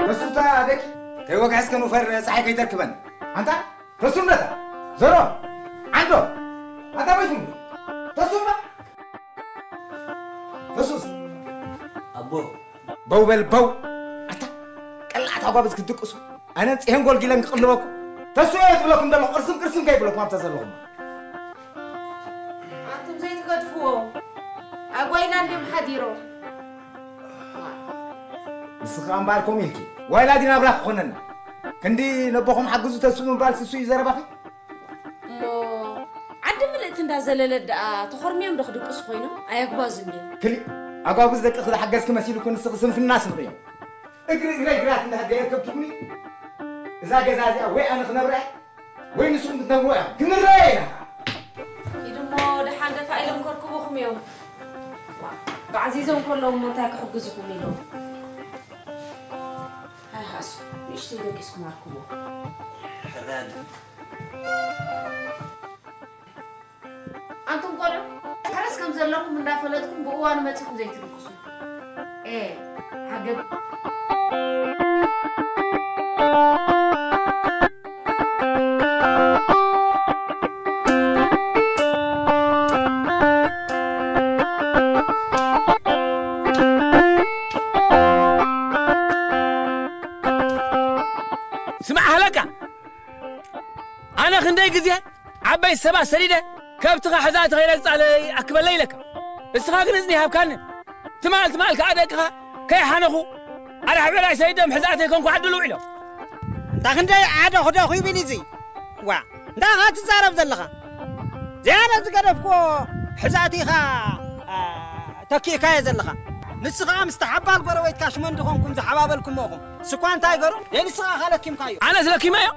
ተሱታ ደቂ ከይወግሐ እስከ ንፈር ፀሓይ ከይተርክበን። ኣንታ ተሱምነታ ዘሮ ዓንዶ ኣታ በይቱም ተሱምና ተሱስ ኣቦ በው በል በው። ኣታ ቀላዕታ ጓብዝ ክትድቅሱ ኣነ ፅሄን ጎልጊለን ክቕልበኩም ተሱ እየ ትብለኩም ዘለኹ። ቅርስም ቅርስም ከይብለኩም ኣብታ ዘለኹም ኣንቱም ዘይትገድፍዎ ኣጓይላ እንድዮም ሓዲሮም። ንስኻ እምበኣር ከምኡ ኢልኪ ዋይላ ዲ ናብራ ክኾነና ክንዲ ነቦኹም ሓግዙ ተስኡ ምባል ስሱ እዩ ዘረባኺ። እሞ ዓዲ ምልእቲ እንዳዘለለት ደኣ ተኾርምዮም ዶ ክድቅሱ ኮይኖም ኣየግባዙ እንድዮም። ክሊ ኣጓብዝ ደቂ ክዝሓገዝኪ መሲልኩ ንስኺ ስንፍና ስምዕዮ። እግሪ እግረይ ግራት እንዳሃገ የርከብትኩኒ እዛ ገዛ እዚኣ ወይ ኣነ ክነብራ እየ ወይ ንስኹም ክትነብርዎ ኢኹም። ክንረአ ኢና። ኪዱ እሞ ደሓን ደፋ ኢሎም ከርክቡኹም እዮም። ባዕዚዞም ከለዉ እሞ እንታይ ክሕግዙኹም ኢሎም። ኣይሃሱ ንእሽተይ ደቂስኩም ኣርክቡ። ኣንቱም ቆልዑ ሓረስ ከም ዘለኩም እንዳፈለጥኩም ብእዋኑ መጺኹም ዘይትድቅሱ። ኤ ዓገብ። ስማዕ ሃለቃ ኣነ ክንደይ ግዜ ዓበይቲ ሰባት ሰዲደ ከብትኻ ሕዛ ተኸይረግጻለይ ኣክበለይ ኢለካ እስኻ ግን እዝኒ ሃብካኒ ትማል ትማል ከኣ ደቅኻ ከይሓነኹ ኣዳሕበላይ ሰይዶም ሕዛእተይ ኮንኩ ዓድሉ ውዒሎም እንታ ክንደይ ዓደ ክደኹ ይብል እዚ ዋ እንታይ ኢኻ ትዛረብ ዘለኻ ዝያዳ ዝገደፍክዎ ሕዛእቲ ኢኻ ተኪእካዮ ዘለኻ ንስኻ ምስ ተሓባል ጎረቤትካ ሽመን ዝኾንኩም ዝሓባበልኩሞኹም ስኳ እንታይ ገሩ ንስኻ ኢኻ ለኪምካዮ ኣነስ ለኪመዮ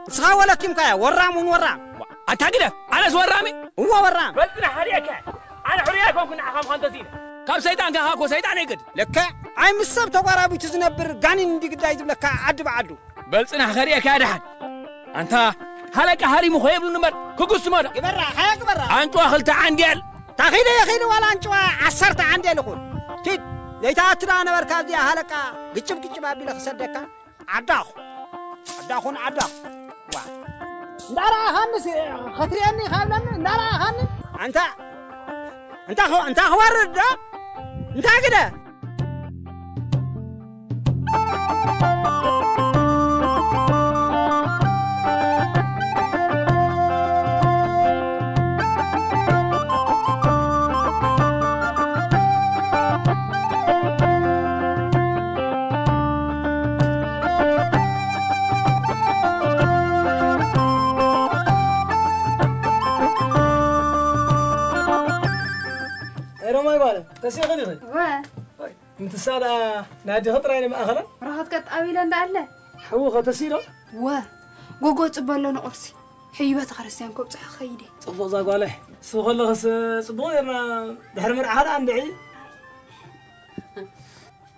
ንስኻ ወለኪምካዮ ወራም እውን ወራም ኣታ ግደፍ ኣነስ ወራሚ እዎ ወራም በልጽና ሓሪአካ ኣነ ሕሩይ ኣይኮንኩ ንዓኻ ምዃን ተሲነ ካብ ሰይጣን ካኻ እኮ ሰይጣን ኣይገድ ልክዕ ኣይ ምስ ሰብ ተጓራቢቱ ዝነብር ጋኒን እንዲ ግዳይ ዝብለካ ዓዲ ብዓዱ በልጽና ከርእየካ ደሓን ኣንታ ሃለቃ ሃሪሙ ኸየብሉ ንበር ክጉስሞ ዶ ግበራ ሃያ ግበራ ኣንጭዋ ክልተ ዓንዴል ታኺደ የኺድ ዋላ ኣንጭዋ ዓሰርተ ዓንዴል ይኹን ኪድ ዘይተኣትዳ ነበርካ እዚኣ ሃለቃ ግጭብ ግጭብ ኣቢለ ክሰደካ ዓዳኹ ዓዳኹን ዓዳኹ ዋ እንዳረኣኻኒ ከትርእየኒ ካብለኒ እንዳረኣኻኒ ኣንታ እንታ እንታ ክወርድ ዶ እንታ ግደ ሮማይ ጓለ ተሲኺ ዲኺ? ወ ምትሳ ደኣ ናይ ኣዴኺ ጥራይ ንማእኸለን? ራኸት ቀጥ ኣቢለ እንዳ ኣለ። ሓዊ ኸ ተሲሎ? ወ ጎጎ ጽበሎ ንቑርሲ። ሕዩ ቤተ ክርስቲያን ከብጽሖ ክኸይድ እየ። ጽቡቕ እዛ ጓለይ። ንስኺ ከለኽስ ጽቡቕ ጌርና ድሕሪ መርዓኻ ደኣ እንድዒ።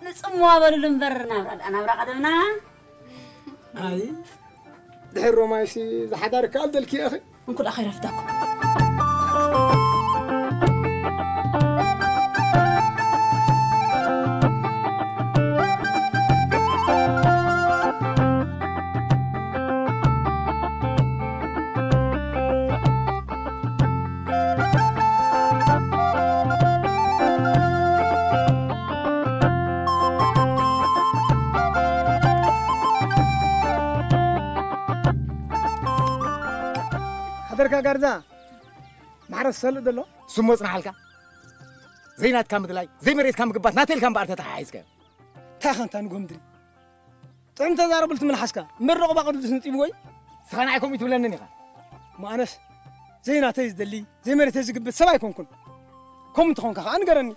ንጽምዋ በሉሉ እምበር ናብራ ደኣ ናብራ ቀደምና። ኣይ ድሕር ሮማይሲ ዝሓዳር ከኣል ደልኪ ኢኺ። እንኩ ደኣ ከይረፍዳኩም። ሓደርካ ጋርዛ ማሕረስ ሰልእ ዘሎ። ስሞ ጽናሓልካ። ዘይናትካ ምድላይ ዘይመሬትካ ምግባት ናተይ ኢልካ እምበኣር ተተሓሒዝካዮ። እንታይ ኢኻ እንታ ንጎምድሪ? ጥዑም ተዛረበሉ ትምልሓስካ እምበር ደቑ ባቕዱ ድስንጢቡ ወይ? ንስኻ ንዓይ ከምኡ ትብለንን ኢኻ። እሞ ኣነስ ዘይናተይ ዝደሊ ዘይመሬተይ ዝግብት ሰብ ኣይኮንኩን። ከምኡ እንተኾንካ ኸዓ ንገረኒ።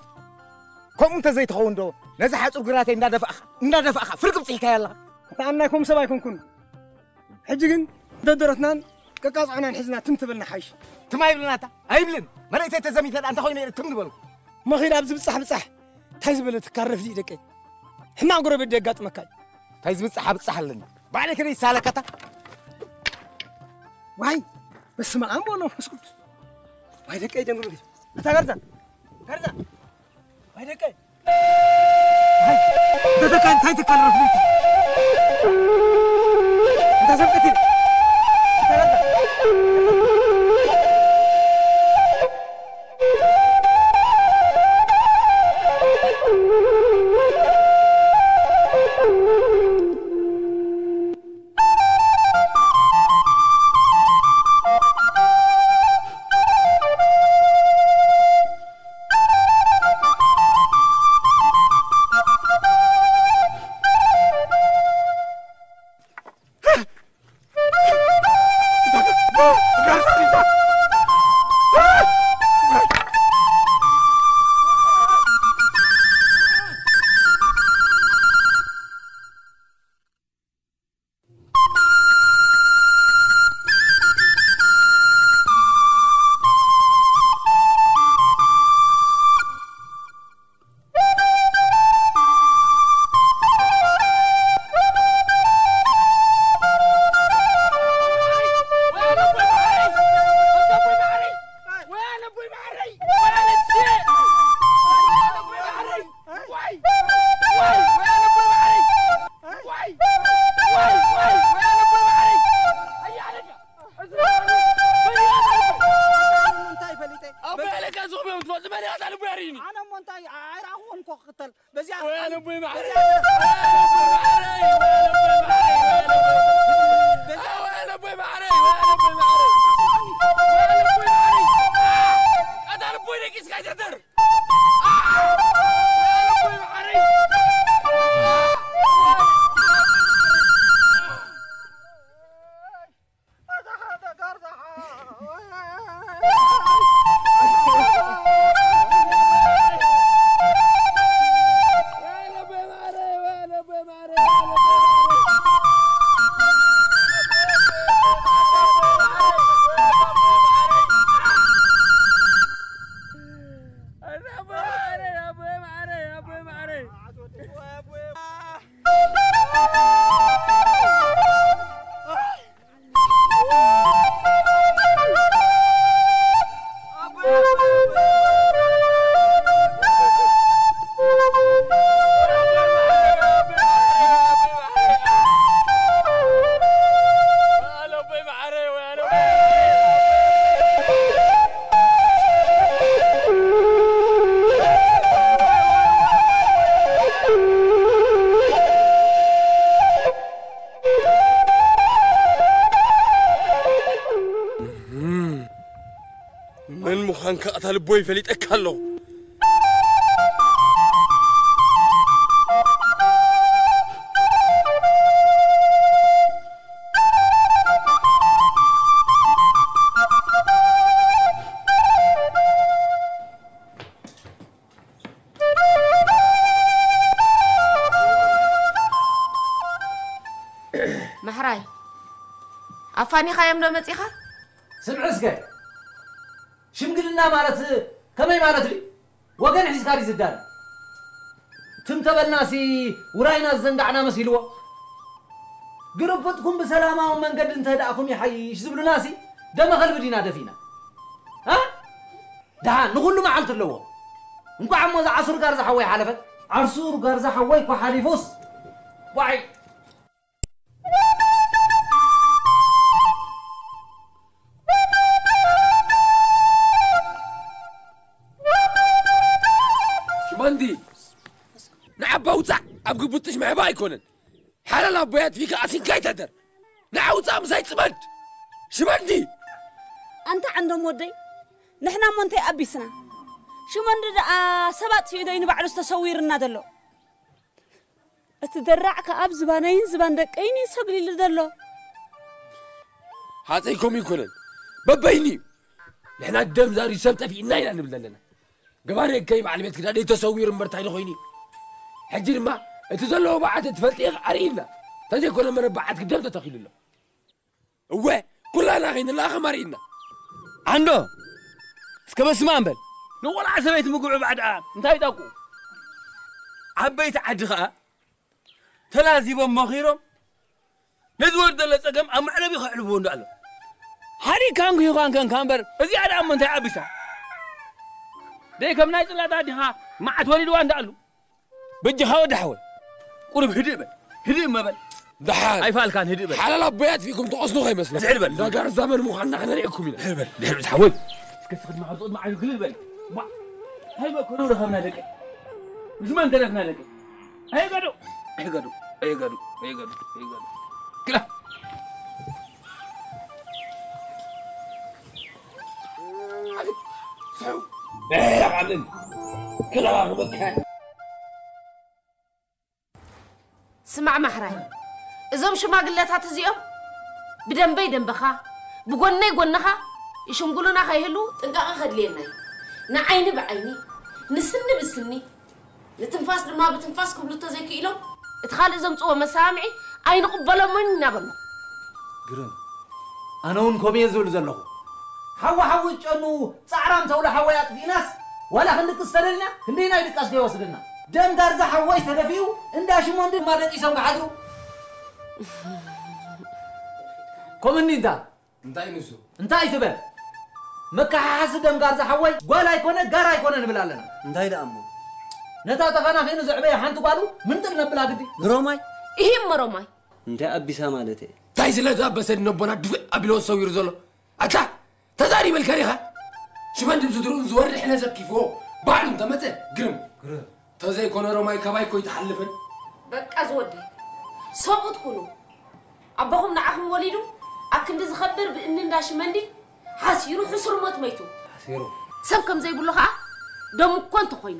ከምኡ እንተ ዘይትኸውን ዶ ነዚ ሓጹር ግራተይ እንዳደፋእኻ እንዳደፋእኻ ፍርቂ ብጽሒካያ ኣለኻ? ኣታ ኣናይ ከምኡ ሰብ ኣይኮንኩን። ሕጂ ግን ደደረትናን ቀቃጽዖናን ሒዝና ትም ትብልና ሓይሽ። ትም ኣይብልናታ ኣይብልን። መሬተይ ተዘሚተ ደኣ እንታይ ኮይኑ እየ ትም ዝበልኩ? መኺድ ኣብዚ ብጻሕ ብጻሕ እንታይ ዝበለ ትካረፍ ድዩ ደቀይ? ሕማቕ ጎረቤት ደጋጥመካ እዩ። እንታይ ዝብጻሕ ኣብጻሕ ኣለኒ? ባዕለይ ከደ ይሳለካታ። ዋይ በስመ ኣብ ወወልድ ወመንፈስ ቅዱስ። ዋይ ደቀይ ደንግሉ። ኣታ ጋርዛ ጋርዛ። ዋይ ደቀይ። እንታይ ትካል ረፍሊት? እንታይ ሰብ ቀቲል? እንታይ ፈሊጠ? ኣቦይ ኣለካ ዝኽበሩ ትፈልጡ መን ኢኻ? እዛ ልቡ ያርኢኒ። ኣነ እሞ እንታይ ኣይረኣኹዎን እኮ ክኽተል። በዚኣ ወይ ኣነ ኣቦይ ማዕረይ። በዚኣ ወይ ኣነ ኣቦይ ማዕረይ። ወይ ኣነ ኣቦይ ማዕረይ። ወይ ኣነ ኣቦይ ማዕረይ። ወይ ኣነ ኣቦይ ማዕረይ። ወይ ኣነ ኣቦይ ማዕረይ። ወይ ኣነ ኣቦይ ማዕረይ። ኣታ ልቦይ ደቂስካ ይደርደር። መን ምዃንካ ኣታ ልቦይ ፈሊጠካ ኣለኹ። መሕራይ ኣፋኒኻዮም ዶ መጺኻ? ስምዒ እስከ፣ ሽምግልና ማለት ከመይ ማለት ድዩ? ወገን ሒዝካ ድዩ ዝዳሎ? ትም ተበልናሲ ውራይና ዝዘንጋዕና መሲልዎ። ግርፍጥኩም ብሰላማዊ መንገዲ እንተዳእኩም ይሓይሽ ዝብሉናሲ ደመ ከልቢ ዲና ደፊና? እ? ደሓን ንኹሉ መዓልቲ ኣለዎ። እንኳዕ እሞ ዝዓሱር ጋር ዝሓወይ ሓለፈት። ዓርሱር ጋር ዝሓወይ እኮ ሓሊፉስ። ዋይ! ሽመንዲ፣ ንዓባ ውፃዕ ኣብ ግቡጥሽ ምሕባ ኣይኮነን። ሓላል ኣቦያት ፊካ ኣሲንካ ይተደር። ንዓ ውፃእ ምሳይ ፅመድ። ሽመንዲ! ኣንታ ዓንዶም ወደይ፣ ንሕና እሞ እንታይ ኣቢስና? ሽመንዲ ደኣ ሰብ ኣጥፊኡ ዶ እዩ ንባዕሉስ ተሰዊርና ዘሎ? እቲ ደራዕ ከኣ ኣብ ዝባነይን ዝባን ደቀይን እዩ ሰግሊሉ ዘሎ። ሃፀይ ከምኡ ይኮነን። በበይኒ እዩ። ንሕና ደም ዛሪ ሰብ ጠፊእና ኢና ንብል ዘለና። ገባሬ ከይ በዓል ቤት ክዳን ተሰዊሩ እምበር እንታይ ኮይኑ? ሕጂ ድማ እቲ ዘለዎ በዓት ትፈልጥ ኢኻ ኣርእይና። ተዘይኮነ መረብ በዓት ክደም ተተኺሉ ኣሎ። እወ፣ ኩላና ከይንለኣኸ ማርኢና። ኣንዶ፣ እስከ በስመ ኣብ በል። ንቆልዓ ሰበይቲ ምግዑ ባዕዳ እንታይ ጠቁ? ዓበይቲ ዓዲ ኸኣ ተላዚቦም መኺሮም ነዚ ወዲ ዘሎ ጸገም ኣብ መዕለቢ ከዕልብዎ እንዶ ኣሎ። ሓዲግካ እንኪ ይዃን ከንካ እምበር፣ እዚኣ ደኣ እሞ እንታይ ዓቢሳ? ደይ ከም ናይ ጽላት ኣዲኻ መዓት ወሊድዋ እንዳ ኣሉ። በጃኻ ወዲ ሓወይ፣ ቁሩብ ህድእ በል፣ ህድእ መበል። ደሓን። ኣይፋልካን፣ ህድእ በል። ሓላል ኣቦያት ፊኩም ትቐስኑ ከይመስለኩም። ዝሕል በል። እንዳ ጋር ዘመን ምዃንና ከነርእየኩም ኢና። ድሕር በል፣ ድሕር በል፣ ሓወይ። እስከ ስኽድ ማዕጾት መዓዩ ክልል በል። ዋ፣ እንታይ መከኑ ረኸብና ደቂ? ምስ መን ተረፍና ደቂ? ኣይገዱ፣ ኣይገዱ፣ ኣይገዱ፣ ኣይገዱ፣ ኣይገዱ። ክላ። ስማዕ ማሕራይ፣ እዞም ሽማግለታት እዚኦም ብደንበይ ደንበኻ፣ ብጎነይ ጎንኻ ይሽምጉሉና ከይህሉ ጥንቃቐ ከድልየና እዩ። ንዓይኒ ብዓይኒ፣ ንስኒ ብስኒ፣ ንትንፋስ ድማ ብትንፋስ ክብሉ እንተዘይክኢሎም፣ እቲ ካልእ ዘምጽዎ መሰማምዒ ኣይንቕበሎምን ኢና በሎ። ግርም፣ ኣነ እውን ከምኡ እየ ዝብል ዘለኹ። ሓዊ ሓዊ ጨኑ ጻዕራም ተብሎ ሓወይ ኣጥፊእናስ፣ ዋላ ክንድቅስ ተደሊና፣ ክንደይናይ ድቃስ ከይወስደና። ደም ጋርዛ ሓወይ ተደፊኡ፣ እንዳ ሽሞንዲ ድማ ደቂሶም ክሓድሩ። ከምኒ እንታ? እንታይ ንሱ? እንታይ ትበል? መከሓሓሲ ደም ጋርዛ ሓወይ፣ ጓል ኣይኮነ፣ ጋር ኣይኮነ ንብል ኣለና። እንታይ ደኣ እሞ? ነታ ተኸናኺኑ ዘዕበየ ሓንቲ ጓሉ ምንጥል ነብላ ግዲ። ግሮማይ? ይህም መሮማይ። እንታይ ኣቢሳ ማለት እየ? እንታይ ስለ ዝኣበሰ ነቦና ድፍእ ኣቢሎ ሰዊሩ ዘሎ? ኣታ ተዛሪበልካ ዲኻ? ሽመንዲ ብስድርኡን ዝወርድ ሕነ ዘኪፍዎ ባዕሉ እንተመጸ ግርም። ግርም። ተዘይኮነ ሮማይ ካባይ እኮ ኣይትሓልፍን። በቃ ዝወደይ ሰብኡት ኩኑ። ኣቦኹም ንዓኹም ወሊዱ ኣብ ክንዲ ዝኸብር ብእኒ እንዳ ሽመንዲ ሓሲሩ ሕሱር ሞት መይቱ። ሓሲሩ። ሰብ ከም ዘይብሉ ኸኣ ደሙ እኮ እንተኾይኑ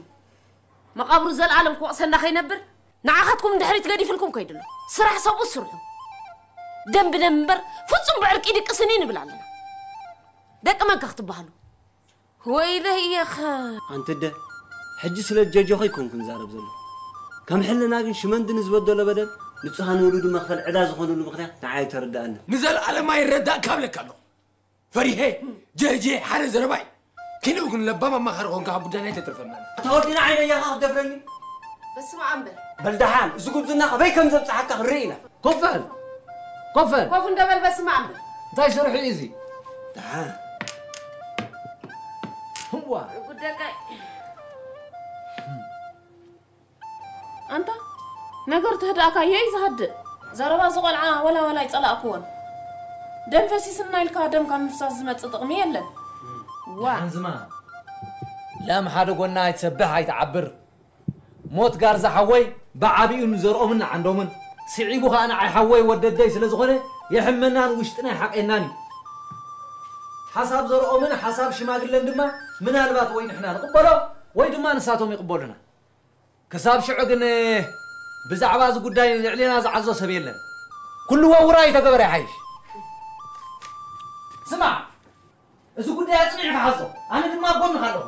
መቓብሩ ዘለኣለም ክወቕሰና ከይነብር ንዓኻትኩም ድሕሪት ገዲፍልኩም ከይድሎ። ስራሕ ሰብኡት ስርሑ። ደም ብደም እምበር ፍጹም ብዕርቂ ይድቅስን እዩ ንብል ኣለና። ደቂ መን ከ ክትበሃሉ? ወይለይ እየኸ። ኣንቲ ኣደ፣ ሕጂ ስለ ጀጆኺ ኣይኮንኩን ዝዛረብ ዘሎ። ከም ሕልና ግን ሽመንዲ ንዝበደሎ በደል ንጹሃን ውሉዱ መኽፈል ዕዳ ዝኾነሉ ምኽንያት ንዓይ ኣይተረድኣንን። ንዘለኣለም ኣይረዳእካ እብለካ ኣለኹ። ፈሪሄ፣ ጀርጄ፣ ሓደ ዘረባ እዩ። ክንኡ ግን ለባም ኣማኻሪ ኮንካ ካብ ጉዳይና ኣይተትርፈና። ኣታ ወዲ ንዓይ ነያኻ ክትደፍረኒ? በስመ ኣብ በል። በል ደሓን፣ እዚ ጉብዝና ካበይ ከም ዘብጽሓካ ክንርኢ ኢና። ኮፍ በል። ኮፍ በል። ኮፍ እንደ በል በስመ ኣብ በል። እንታይ ስርሑ እዩ እዚ? ደሓን። ህዋ። ጉድ ደቀይ። ኣንታ ነገር ተህድኣካዮ እዩ ዝሃድእ። ዘረባ እዚ ቆልዓ ወላ ወላ ኣይጸላእክዎን። ደም ፈሲስና ኢልካ ደም ካብ ምፍሳስ ዝመጽእ ጥቕሚ የለን። ዋ። ሓንዝማ፣ ላም ሓደ ጎና ኣይትሰብሕ ኣይትዓብር። ሞት ጋርዛ ሓወይ ብዓቢኡ ንዘርኦምን ንዓንዶምን፣ ስዒቡ ኸኣ ንዓይ ሓወይ ወደደይ ስለ ዝኾነ የሕመናን ውሽጥና ይሓቀየናን እዩ። ሓሳብ ዘርኦምን ሓሳብ ሽማግለን ድማ ምናልባት ወይ ንሕና ንቕበሎ ወይ ድማ ንሳቶም ይቕበሉና። ክሳብ ሽዑ ግን ብዛዕባ እዚ ጉዳይ ልዕሌና ዝዓዞ ሰብ የለን። ኩሉ ወውራይ ተገበረ ይሓይሽ። ስማዕ፣ እዚ ጉዳይ ኣጽኒዕካ ሓዞ፣ ኣነ ድማ ኣብ ጎንኻ ኣለኹ።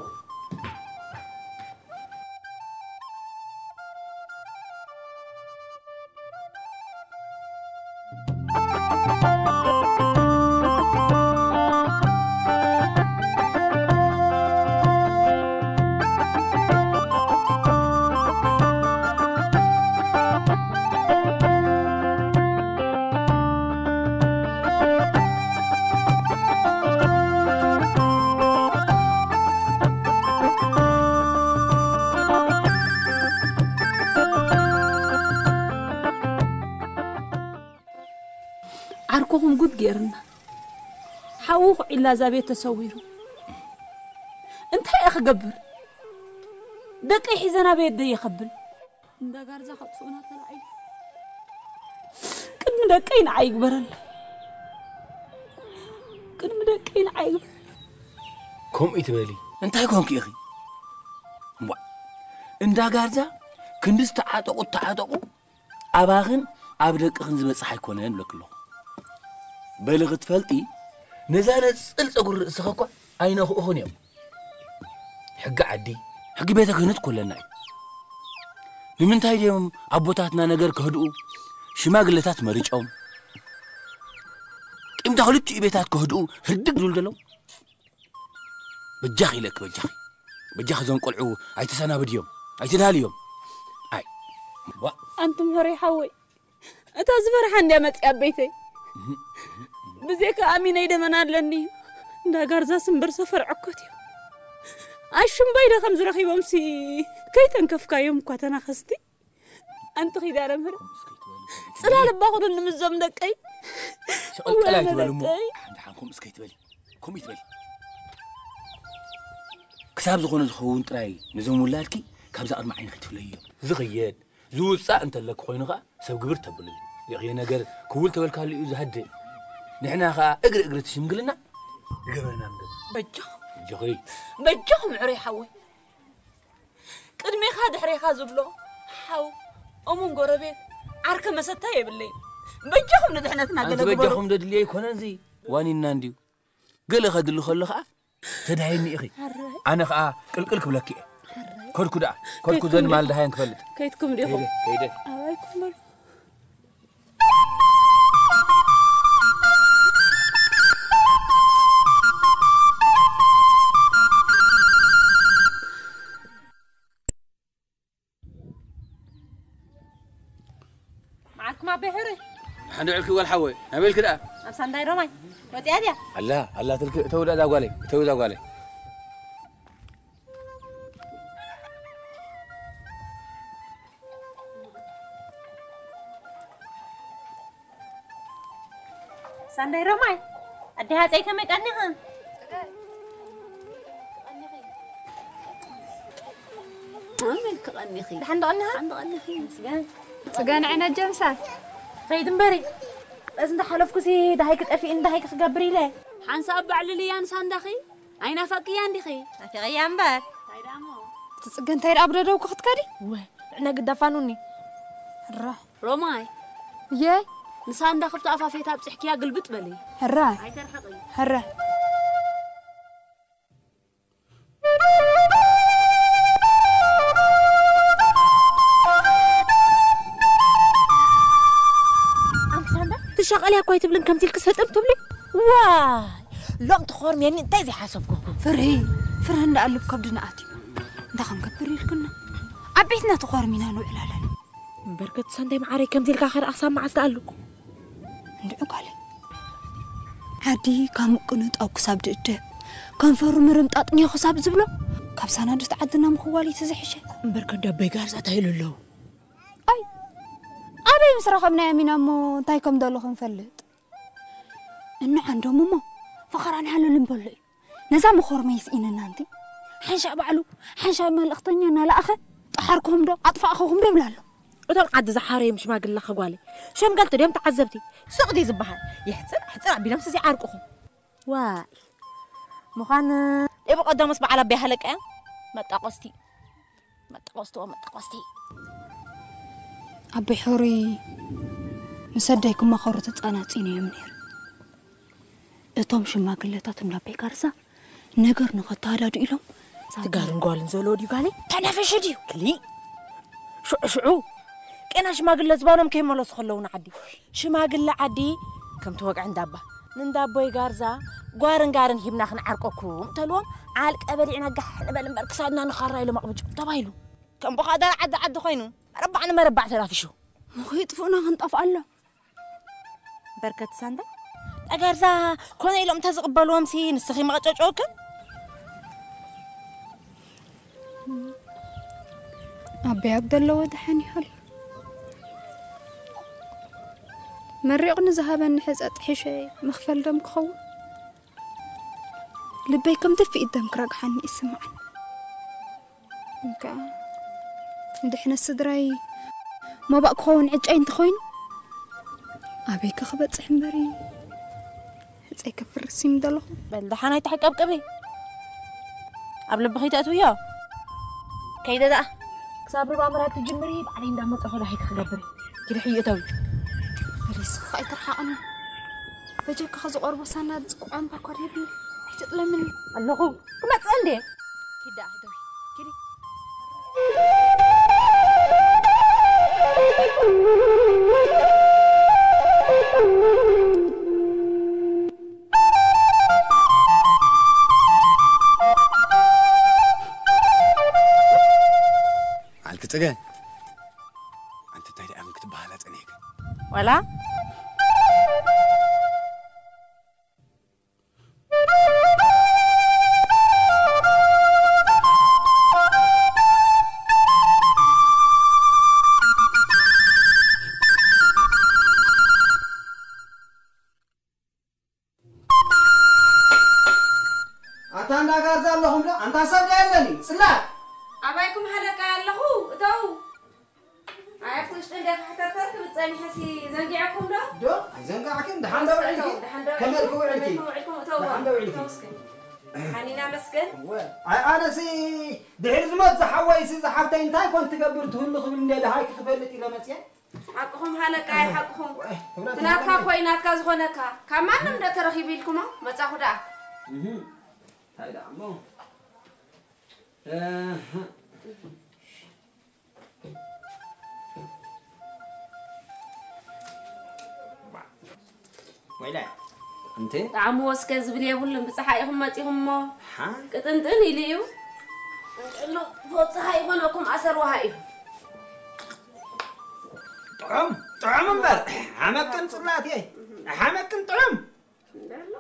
ዓርኩኹም ጉድ ገይርና። ሓዉ ኩዒላ እዛ ቤት ተሰዊሩ። እንታይ እየ ክገብር? ደቀይ ሒዘ ናበይ ኣደይ ከብል? እንዳ ጋርዛ ከጥፍኡና ተራእዩ። ቅድሚ ደቀይ ንዓይ ይግበረለይ። ቅድሚ ደቀይ ንዓይ ይግበረለይ። ከምኡ ይትበሊ። እንታይ ኮንኪ ኢኺ? እምቧ፣ እንዳ ጋርዛ ክንዲ ዝተዓጠቑ ተዓጠቑ፣ ኣባኽን ኣብ ደቅኽን ዝበጽሕ ኣይኮነን እብለኪ ኣለኹ። በሊ ክትፈልጢ፣ ነዛ ነጽል ጸጉሪ ርእስኺ እኳ ኣይነኽእኹን እዮም። ሕጊ ዓዲ፣ ሕጊ ቤተ ክህነት እኮ ኣለና እዩ። ንምንታይ ድዮም ኣቦታትና ነገር ከህድኡ ሽማግለታት መሪጾም? ቂምታ ክልቲኡ ቤታት ከህድኡ ህርድግ ዝብሉ ዘለዉ? በጃኺ ኢለኪ፣ በጃኺ። በጃኺ እዞም ቆልዑ ኣይተሰናብድዮም፣ ኣይተዳልዮም። ኣይ፣ ዋ። ኣንቱም ሕሩይ ሓወይ፣ እታ ዝፈርሓ እንድያ መጽያ ኣብ ቤተይ። ብዜካ ኣሚነይ ደመና ኣለኒ እዩ። እንዳ ጋርዛስ እምበር ሰፈር ዕኮት እዩ። ኣሹምባይ ዶ ከም ዝረኺቦምሲ ከይተንከፍካዮም እኳ ተናኸስቲ። ኣንቲ ኺዳነ ምህረት። ጽላል እባ ኹኑኒ ምስዞም ደቀይ። ሸቐልቀል እወ ኣይትበል እሞ። ደቀይ። ሓንቲ ሓንኩም እስከ ይትበሊ። ኮም ይትበሊ። ክሳብ ዝኾነ ዝኸውን ጥራይ ነዞም ውላድኪ ካብዛ ቅድሚ ዓይንኺ ትፍለይዮም። ዝኽየድ፣ ዝውጻእ እንተለኪ ኮይኑ ኸኣ ሰብ ግብር ተብሉ። ይኽየ ነገር ክውል ተበልካሉ እዩ ዝሃድእ። ንሕና ኸኣ እግሪ እግሪ እቲ ሽምግልና ዝገበርና ንገብር። በጃኹም። በጃኹይ። በጃኹም ዕረይ ሓወይ። ቅድሜኻ ድሕሬኻ ዝብሎ ሓው፣ እሙን ጎረቤት፣ ዓርከ መሰታ የብለይን። በጃኹም ንድሕነትና ኣንቲ ገለ ግበሩ። በጃኹም ደድልዮ ኣይኮነን እዚ ዋኒንና እንድዩ። ገለ ከድሊ ከሎ ኸኣ ተዳይኒ ኢኺ። ኣረ። ኣነ ኸኣ ቅልቅል ክብለኪ እየ። ኣረ። ከድኩ ደኣ፣ ከድኩ ከይትኩም ዘድማል ድዩ? ደሃየን ክፈልጥ። ከይትኩም ዲኹም? ከይደ፣ ከይደ። ኣባይኩም በሉ። መዓልኩም ኣበይ ሕሩይ? ሓንደ ዕልኪ ጓል ሓወይ፣ ናበይ ኢልኪ ደኣ? ኣብ ሳንዳይ ሮማይ ወፂኣ ድያ? ኣላ፣ ኣላ ትልኪ፣ እተው ደኣ እዛ ጓለይ፣ እተው እዛ ጓለይ። ሳንዳይ ሮማይ፣ ኣዲ ሃፀይ ከመይ ቀኒኽን? ኣመል ክቐኒኺ። ደሓን ዶ ቀኒኻ? ደሓን ዶ ቀኒኺ? ምስጋን። ጽገን ዕነ ጀምሳ። ኸይድ እምበሪ። በዚ እንዳሓለፍኩሲ ደሃይኪ ጠፊእን ደሃይኪ ክገብር ኢለ። ሓንሳብ ባዕሊ ልያን ሳንዳኺ ኣይናፈቅያን ዲኺ? ናፊቐያ እምበር። እንታይ ደኣ እሞ? እቲ ጽገ እንታይ ደኣ ብደደው ክትከዲ? ወ፣ ዕነ ግዳፋኑኒ። ራ። ሮማይ። እየ። ንሳንዳ ክፍቲ ኣፋፌት ኣብጽሕክያ ግልብጥ በሊ። ሕራይ። ኣይተርሕቒ። ሕረ። ኣንቲ ሳንዳ፣ ትሻቐልያ እኮ ኣይትብልን ከምዚ ኢልኪ ሰጥም ትብሊ። ዋይ፣ ሎም ትኾርምየኒ እንታይ ዘይሓሰብኩ። ፍርሂ፣ ፍርሂ እንዳ ኣልብ ከብድና ኣትዩ። እንታይ ክንገብር ኢልክና? ኣብ ቤትና ተኾርሚና ንውዕል ኣለና። እምበር ከቲ ሳንዳይ መዓረይ ከምዚ ኢልካ ከኣ ክሳብ መዓስ ደኣ ኣሉ? እንድዒ ጓለይ። ዓዲ ካብ ምቅንጣው ክሳብ ድእደብ፣ ከንፈሩ ምርምጣጥ ኒዮ ክሳብ ዝብሎ፣ ካብ ሳናዱት ዓድና ምኽዋል እዩ ዝሕሸ። እምበር ከዲ ኣቦይ ጋርዛ እንታይ ኢሉ ኣለዉ? ኣይ፣ ኣበይ ምስ ረኸብናዮም ኢና እሞ እንታይ ከም ደሎ ክንፈልጥ? እንዓንዶም እሞ ፈኸራ ንሓለሉ ንበሎ እዩ። ነዛ መኾርመይ ስኢንና እንቲ ሓንሻዕ ባዕሉ ሓንሻዕ መልእኽተኛ እናለኣኸ ጠሓርክኹም ዶ ኣጥፋእኽኹም ዶ ይብል ኣሎ። እቶም ዓዲ ዝሓረዮም ሽማግለ ኸጓለ ሸምገልቲ ድዮም ተዓዘብቲ? ስቕ ድዩ ዝበሃል? የሕፅር ኣሕፅር ኣቢሎምስ ዘይዓርቅኹም። ዋይ ምዃን። ብቐደሙስ በዓል ኣበይ ሃለቃ እያ? መጣቆስቲ። መጣቆስቲ ወመጣቆስቲ። ኣቦይ ሕሩይ ምስ ኣደይ ክማኸሩ ተጻናጺኖም ነይሩ። እቶም ሽማግለታት እንዳ ኣቦይ ጋርዛ ነገር ንኸተሃዳዱ ኢሎም ትጋርን ጓልን ዘለዎ ድዩ ጋለይ? ተናፈሸ ድዩ? ክሊ ሽዑ ሽዑ ቄና ሽማግለ ዝባኖም ከይመለሱ ከለዉ ንዓዲ። ሽማግለ ዓዲ ከም ተወግዐ እንዳባ ንእንዳ ኣቦይ ጋርዛ ጓርን ጋርን ሂብና ክንዓርቀኩም እንተልዎም ዓልቀ በሊዕና ጋሕ ንበል እምበር ክሳድና ንኻራ ኢሎም ኣቕብጭ ተባሂሉ። ከም ብኻዳር ዓዲ ዓዲ ኮይኑ መረባዕ ንመረባዕ ተናፊሹ። ምኹ ይጥፍኡና ክንጠፍኣሎም። በርከት ሳንዳ ጠጋርዛ ኮነ ኢሎም እንተዝቕበልዎምሲ ንስኺ መቐጨጨወክን? ኣበይ ኣብ ዘለዎ ደሓን ይኸል። መሪቑ ንዝሃበኒ ሕጸ ጥሒሸ መኽፈል ደም ክኸውን? ልበይ ከም ድፍኢት ደም ክረግሓኒ ይስምዓኒ። እንካ ንድሕነት ስድራይ መባእ ክኸውን ዕጫይ እንተኾይኑ፣ ኣበይከ ክበጽሕ እምበሪ? ሕጸይ ከፍርስ ይምደለኹ። በል ደሓን ኣይትሕቀብቀቢ። ኣብ ልብኺ ተእትውዮ። ከይደ ደኣ ክሳብ ርባ ምራድ ትጅምሪ፣ ባዕለይ እንዳመጸኹ ዳሂ ክገብር። ኪዲ ሕዩ እተዊ። በሊስኺ ኣይትርሓቕኒ። በጀካ ከዚ ቆርቦ ሳና ዝጽቁዕ እምባ እኳ ደየብኒ። ኣይትጥለምኒ። ኣለኹ። ክመጽእ እንዴ? ኪዳ፣ ደዊ። ኪዲ። ዓልኪ ጽገ፣ ኣንቲ እንታይ ደኣ ምን ክትበሃላ ጸኒሕኪ? ዋላ? ኣታ እንዳጋርዛ ኣለኹም ዶ? ኣንታ ሰብ ዶ የለን እዩ? ጽላት! ኣባይኩም ሃለቃ ኣለኹ፣ እተው። ኣይ፣ ኣብቲ ውሽጢ እንደ ካሕተርተር ክብል ጸኒሐሲ ዘንጊዐኩም ዶ? ዶ? ኣይዘንጋዕክን? ደሓን ዶ ውዒልኪ? ደሓን ዶ ከመልኪ ውዒልኩም? ውዒልኪ? ከመልኩም ውዒልኩም? እተው፣ ደሓን ዶ ውዒልኪ? እተው እስከ። ሓኒና መስገን። እወ። ኣይ፣ ኣነሲ ድሕሪ ዝሞት ዝሓወይሲ ዝሓፍተይ እንታይ ኮን ትገብር ትህሉ ክብል እንደ ደሃይ ክፈልጥ ኢለ መጽየ። ሓቅኹም ሃለቃ፣ ሓቅኹም። እህ፣ ትብላ ትናትካ ትብላ። እኮ እዩ ናትካ ዝኾነካ። ካብ ማንም ዶ ተረኺቡ ኢልኩሞ? መጻኹ ደኣ። እህ። እንታይ ደኣ እሞ? እህ። ወይለ፣ እንተ ጣዕሙ ወስከ ዝብል የብሉን። ብጸሓይ ኢኹም መጺኹም እሞ ሓ? ቅጥንጥን ኢሉ እዩ። እንጥሎ፣ ፎ ጸሓይ ይኾነኩም፣ ኣሰር ውሃ እዩ። ጥዑም፣ ጥዑም እምበር፣ ሓመቅን ጽላትየ፣ ሓመቅን ጥዑም። እንዳሎ።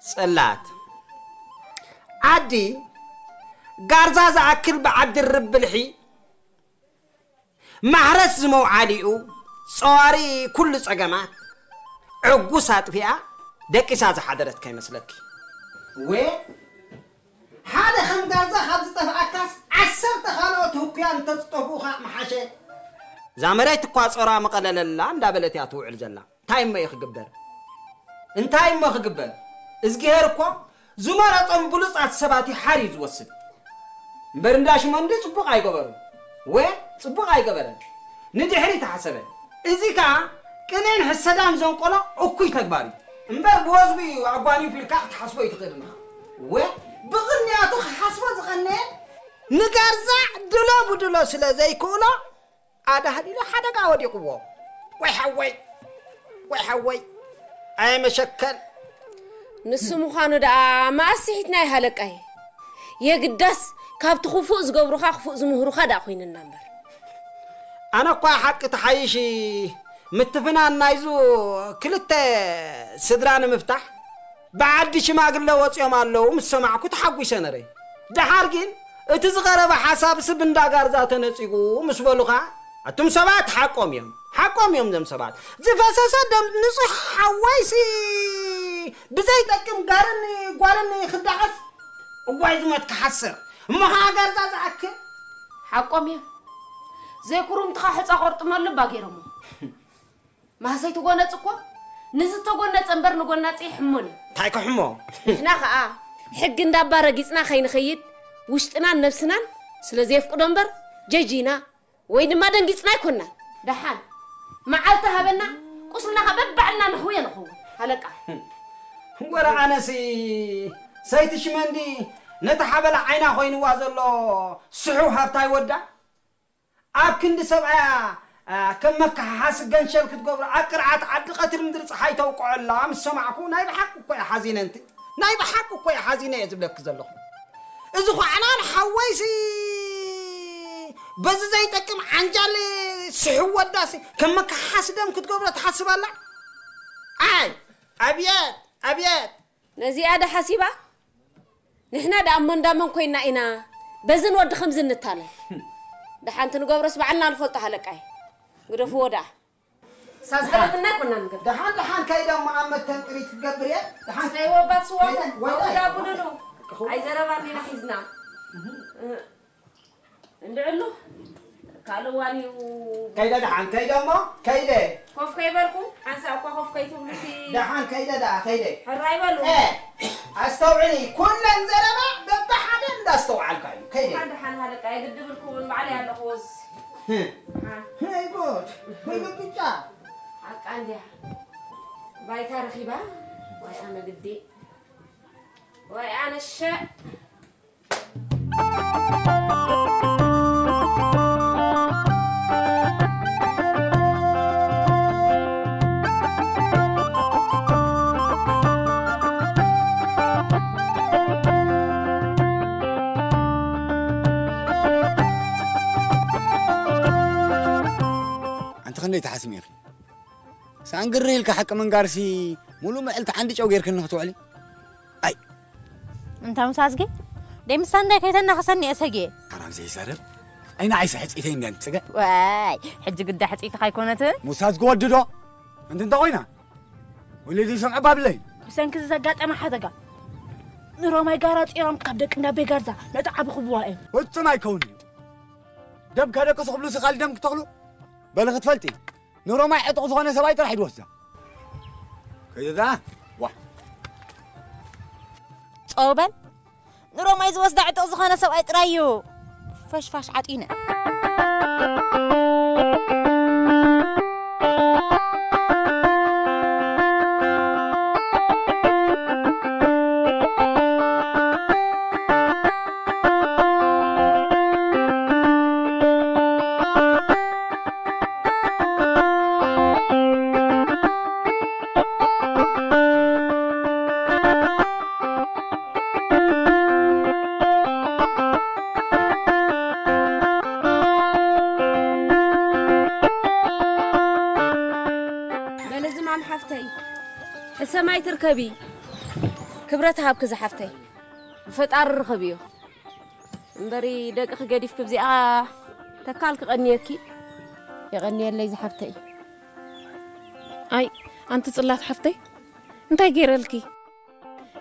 ጽላት። ዓዲ ጋርዛ ዝኣክል ብዓዲ ርብልሒ ማሕረስ ዝመውዓሊኡ ጸዋሪ ኩሉ ጸገማት ዕጉስ ኣጥፊኣ ደቂሳ ዝሓደረት ከይመስለኪ። ወ ሓደ ከም ጋርዛ ካብ ዝጠፍኣካስ ዓሰርተ ካልኦት ህኩያን እንተዝጠፍኡኻ ምሓሸ። እዛ መሬት እኳ ጾራ መቐለለላ እንዳበለት እያ ትውዕል ዘላ። እንታይ እሞ እዩ ክግበር? እንታይ እሞ ክግበር? እዝግሄር እኮ ዝመረጾም ብሉጻት ሰባት እዩ ሓርዩ ዝወስድ። እምበር እንዳ ሽመንዲ ጽቡቕ ኣይገበሩን። ወ ጽቡቕ ኣይገበረን። ንድሕሪት ሓሰበ። እዚ ከኣ ቅኔን ሕሰዳን ዘንቆሎ እኩይ ተግባር እዩ። እምበር ብወዝቢ እዩ ኣጓኒፉ ኢልካ ክትሓስቦ ኣይትኽእልን ኢኻ። ወ ብቕንያቱ ክሓስቦ ዝቐነየ ንጋርዛ ድሎ ብድሎ ስለ ዘይክእሎ ኣዳህሊሉ ሓደጋ ወዲቕዎ። ወይ ሓወይ፣ ወይ ሓወይ፣ ኣየ መሸከል። ንሱ ምዃኑ ደኣ መኣስ ስሒትና ሃለቃይ። የግዳስ ካብቲ ክፉእ ዝገብሩኻ ክፉእ ዝምህሩኻ ደኣ ኮይንና እምበር። ኣነ እኳ ሓቂ ተሓይሽ ምትፍናን ናይዙ ክልተ ስድራ ንምፍታሕ ብዓዲ ሽማግለ ወጺኦም ኣለዉ ምስ ሰማዕኩ ተሓጒሰ ነረ። ደሓር ግን እቲ ዝቐረበ ሓሳብሲ ብንዳ ጋርዛ ተነጺጉ ምስ በሉኻ፣ ኣቱም ሰባት ሓቆም እዮም፣ ሓቆም እዮም እዞም ሰባት። ዝፈሰሰ ደም ንጹሕ ሓወይሲ ብዘይጠቅም ጋርን ጓልን ክዳቐስ፣ እዋይ ዝሞት ክሓስር። እሞ ኸዓ ጋርዛ ዝኣክል ሓቆም እዮም። ዘይኩሩምትኻ ሕጻ ቆርጥመሉ እባ ገይሮሞ። ማህሰይ ትጎነጽ እኮ ንዝተጎነጸ እምበር ንጎናጺ ይሕሞን እዩ። እንታይ ክሕሞ? ንሕና ኸኣ ሕጊ እንዳባ ረጊጽና ከይንኸይድ ውሽጥናን ነብስናን ስለ ዘየፍቅዶ እምበር ጀጂና ወይ ድማ ደንጊጽና ኣይኮናን። ደሓን መዓልቲ ሃበና፣ ቁስልና ኸኣ በባዕልና ነህውዮ ንኸውን። ሃለቃ። ወረ ኣነሲ ሰይቲ ሽመንዲ ነቲ ሓበላ ዓይና ኮይንዋ ዘሎ ስሑ ሃብታይ ወዳ ኣብ ክንዲ ሰብኣያ፣ ኣ፣ ከም መከሓሓሲ ገንሸል ክትገብሮ፣ ኣብ ቅርዓት ዓዲ ቀትሪ ምድሪ ጸሓይ ተውቅዖ ኣላ ምስ ሰማዕኩ፣ ናይ ብሓቂ እኮ እየ ሓዚነ፣ እንቲ፣ ናይ ብሓቂ እኮ እየ ሓዚነ እየ ዝብለኪ ዘለኹ። እዚ ኳዕናን ሓወይሲ በዚ ዘይጠቅም ዓንጃል ስሕው ወዳሲ ከም መከሓሓሲ ደም ክትገብሮ ትሓስብ ኣላ? ኣይ፣ ኣብየት፣ ኣብየት! ነዚኣ ዶ ሓሲባ? ንሕና ደኣ እሞ እንዳመን ኮይና ኢና በዝን ወዲ ከምዚ እንታለል? ደሓንቲ ንገብሮስ ባዕልና ንፈልጦ ሃለቃይ። ግደፍዎ ደኣ። ሳዝገለትና ኣይኮናን ግን። ደሓን ደሓን ከይደ እሞ ኣብ መተንቅሪት ክትገብር እየ። ደሓን ስተይዎ ባት ስዋ ከይደ፣ ወይ ኣውዳ ወይ። ቡድዱ። ክኸውን። ኣይዘረባን ኢና ሒዝና። እንድዕሉ ካልእ እዋን እዩ። ከይደ ደሓን ከይደ እሞ ከይደ። ኮፍ ከይበልኩ ሓንሳእ እኳ ኮፍ ከይትብሉ ሲ ደሓን ከይደ ደኣ ከይደ። ሕራይ በሉ። እ፣ ኣስተውዕሊ፣ ኩለን ዘረባ በብሓደ እንዳስተውዓልካ እዩ። ከይደ። ደሓን ደሓን ሃለቃ የግድብልኩምን ባዕለይ ኣለኹ ወዝ። ህም። ደሓን። ወይ ጉድ፣ ወይ ጉድ ብጫ። ሓቃ እንድያ። ባይታ ረኺባ። ወይ ኣነ ግዲ። ወይ ኣነ ሸ ኣንቲ ክንደይ ትሓስሚ ኢኺ? ሳንግሪ ኢልካ ሓቂ ምንጋርሲ፣ ሙሉእ መዕልቲ ዓንዲ ጨው ጌርክኒ ክትውዕሊ? ኣይ። እንታ ምሳዝጊ? ደይ ምሳንዳይ ከይተናኽሰኒ እየ ሰግየ። ኣራም ዘይዛረብ? ኣይ ንዓይሲ ሕጽይተይ እንድያ ንጽገ? ዋይ፣ ሕጂ ግዳ ሕጽይቲ ካይኮነትን? ሙሳዝጊ ወዲ ዶ? እንት እንተ ኮይና? ወለዲ ይሰምዑ ባብለይ። ብሰንኪ እዚ ዘጋጠመ ሓደጋ ንሮማይ ጋራ ጺሮም ካብ ደቂ እንዳቤ ጋርዛ ነቲ ዓቢ ክብዋ እዮም። ፍጹም ኣይከውን እዩ። ደም ከደቅሱ ክብሉ ስኻሊ ደም ክተኽሉ? በሊ ክትፈልጢ። ንሮማይ ዕጡቕ ዝኾነ ሰብኣይ ጥራሕ እዩ ዝወስዳ። ከይዛ፣ ዋ። ጸው በል። ንሮማይ ዝወስዳ ዕጡቕ ዝኾነ ሰብኣይ ጥራይ እዩ። ፈሽፋሽ ዓጢነ። በለ ዝማም ሓፍተይ፣ ሕሰማይ ትርከቢ። ክብረት ሃብኪ ዝሓፍተይ። ብፈጣሪ ርኸብዮ። እምበሪ ደቅኺ ገዲፍኪ ብዚኣ ተካል ክቐንየኪ። የቐንየለይ ዝሓፍተይ። ኣይ፣ ኣንቲ ጽላት ሓፍተይ፣ እንታይ ገይረልኪ?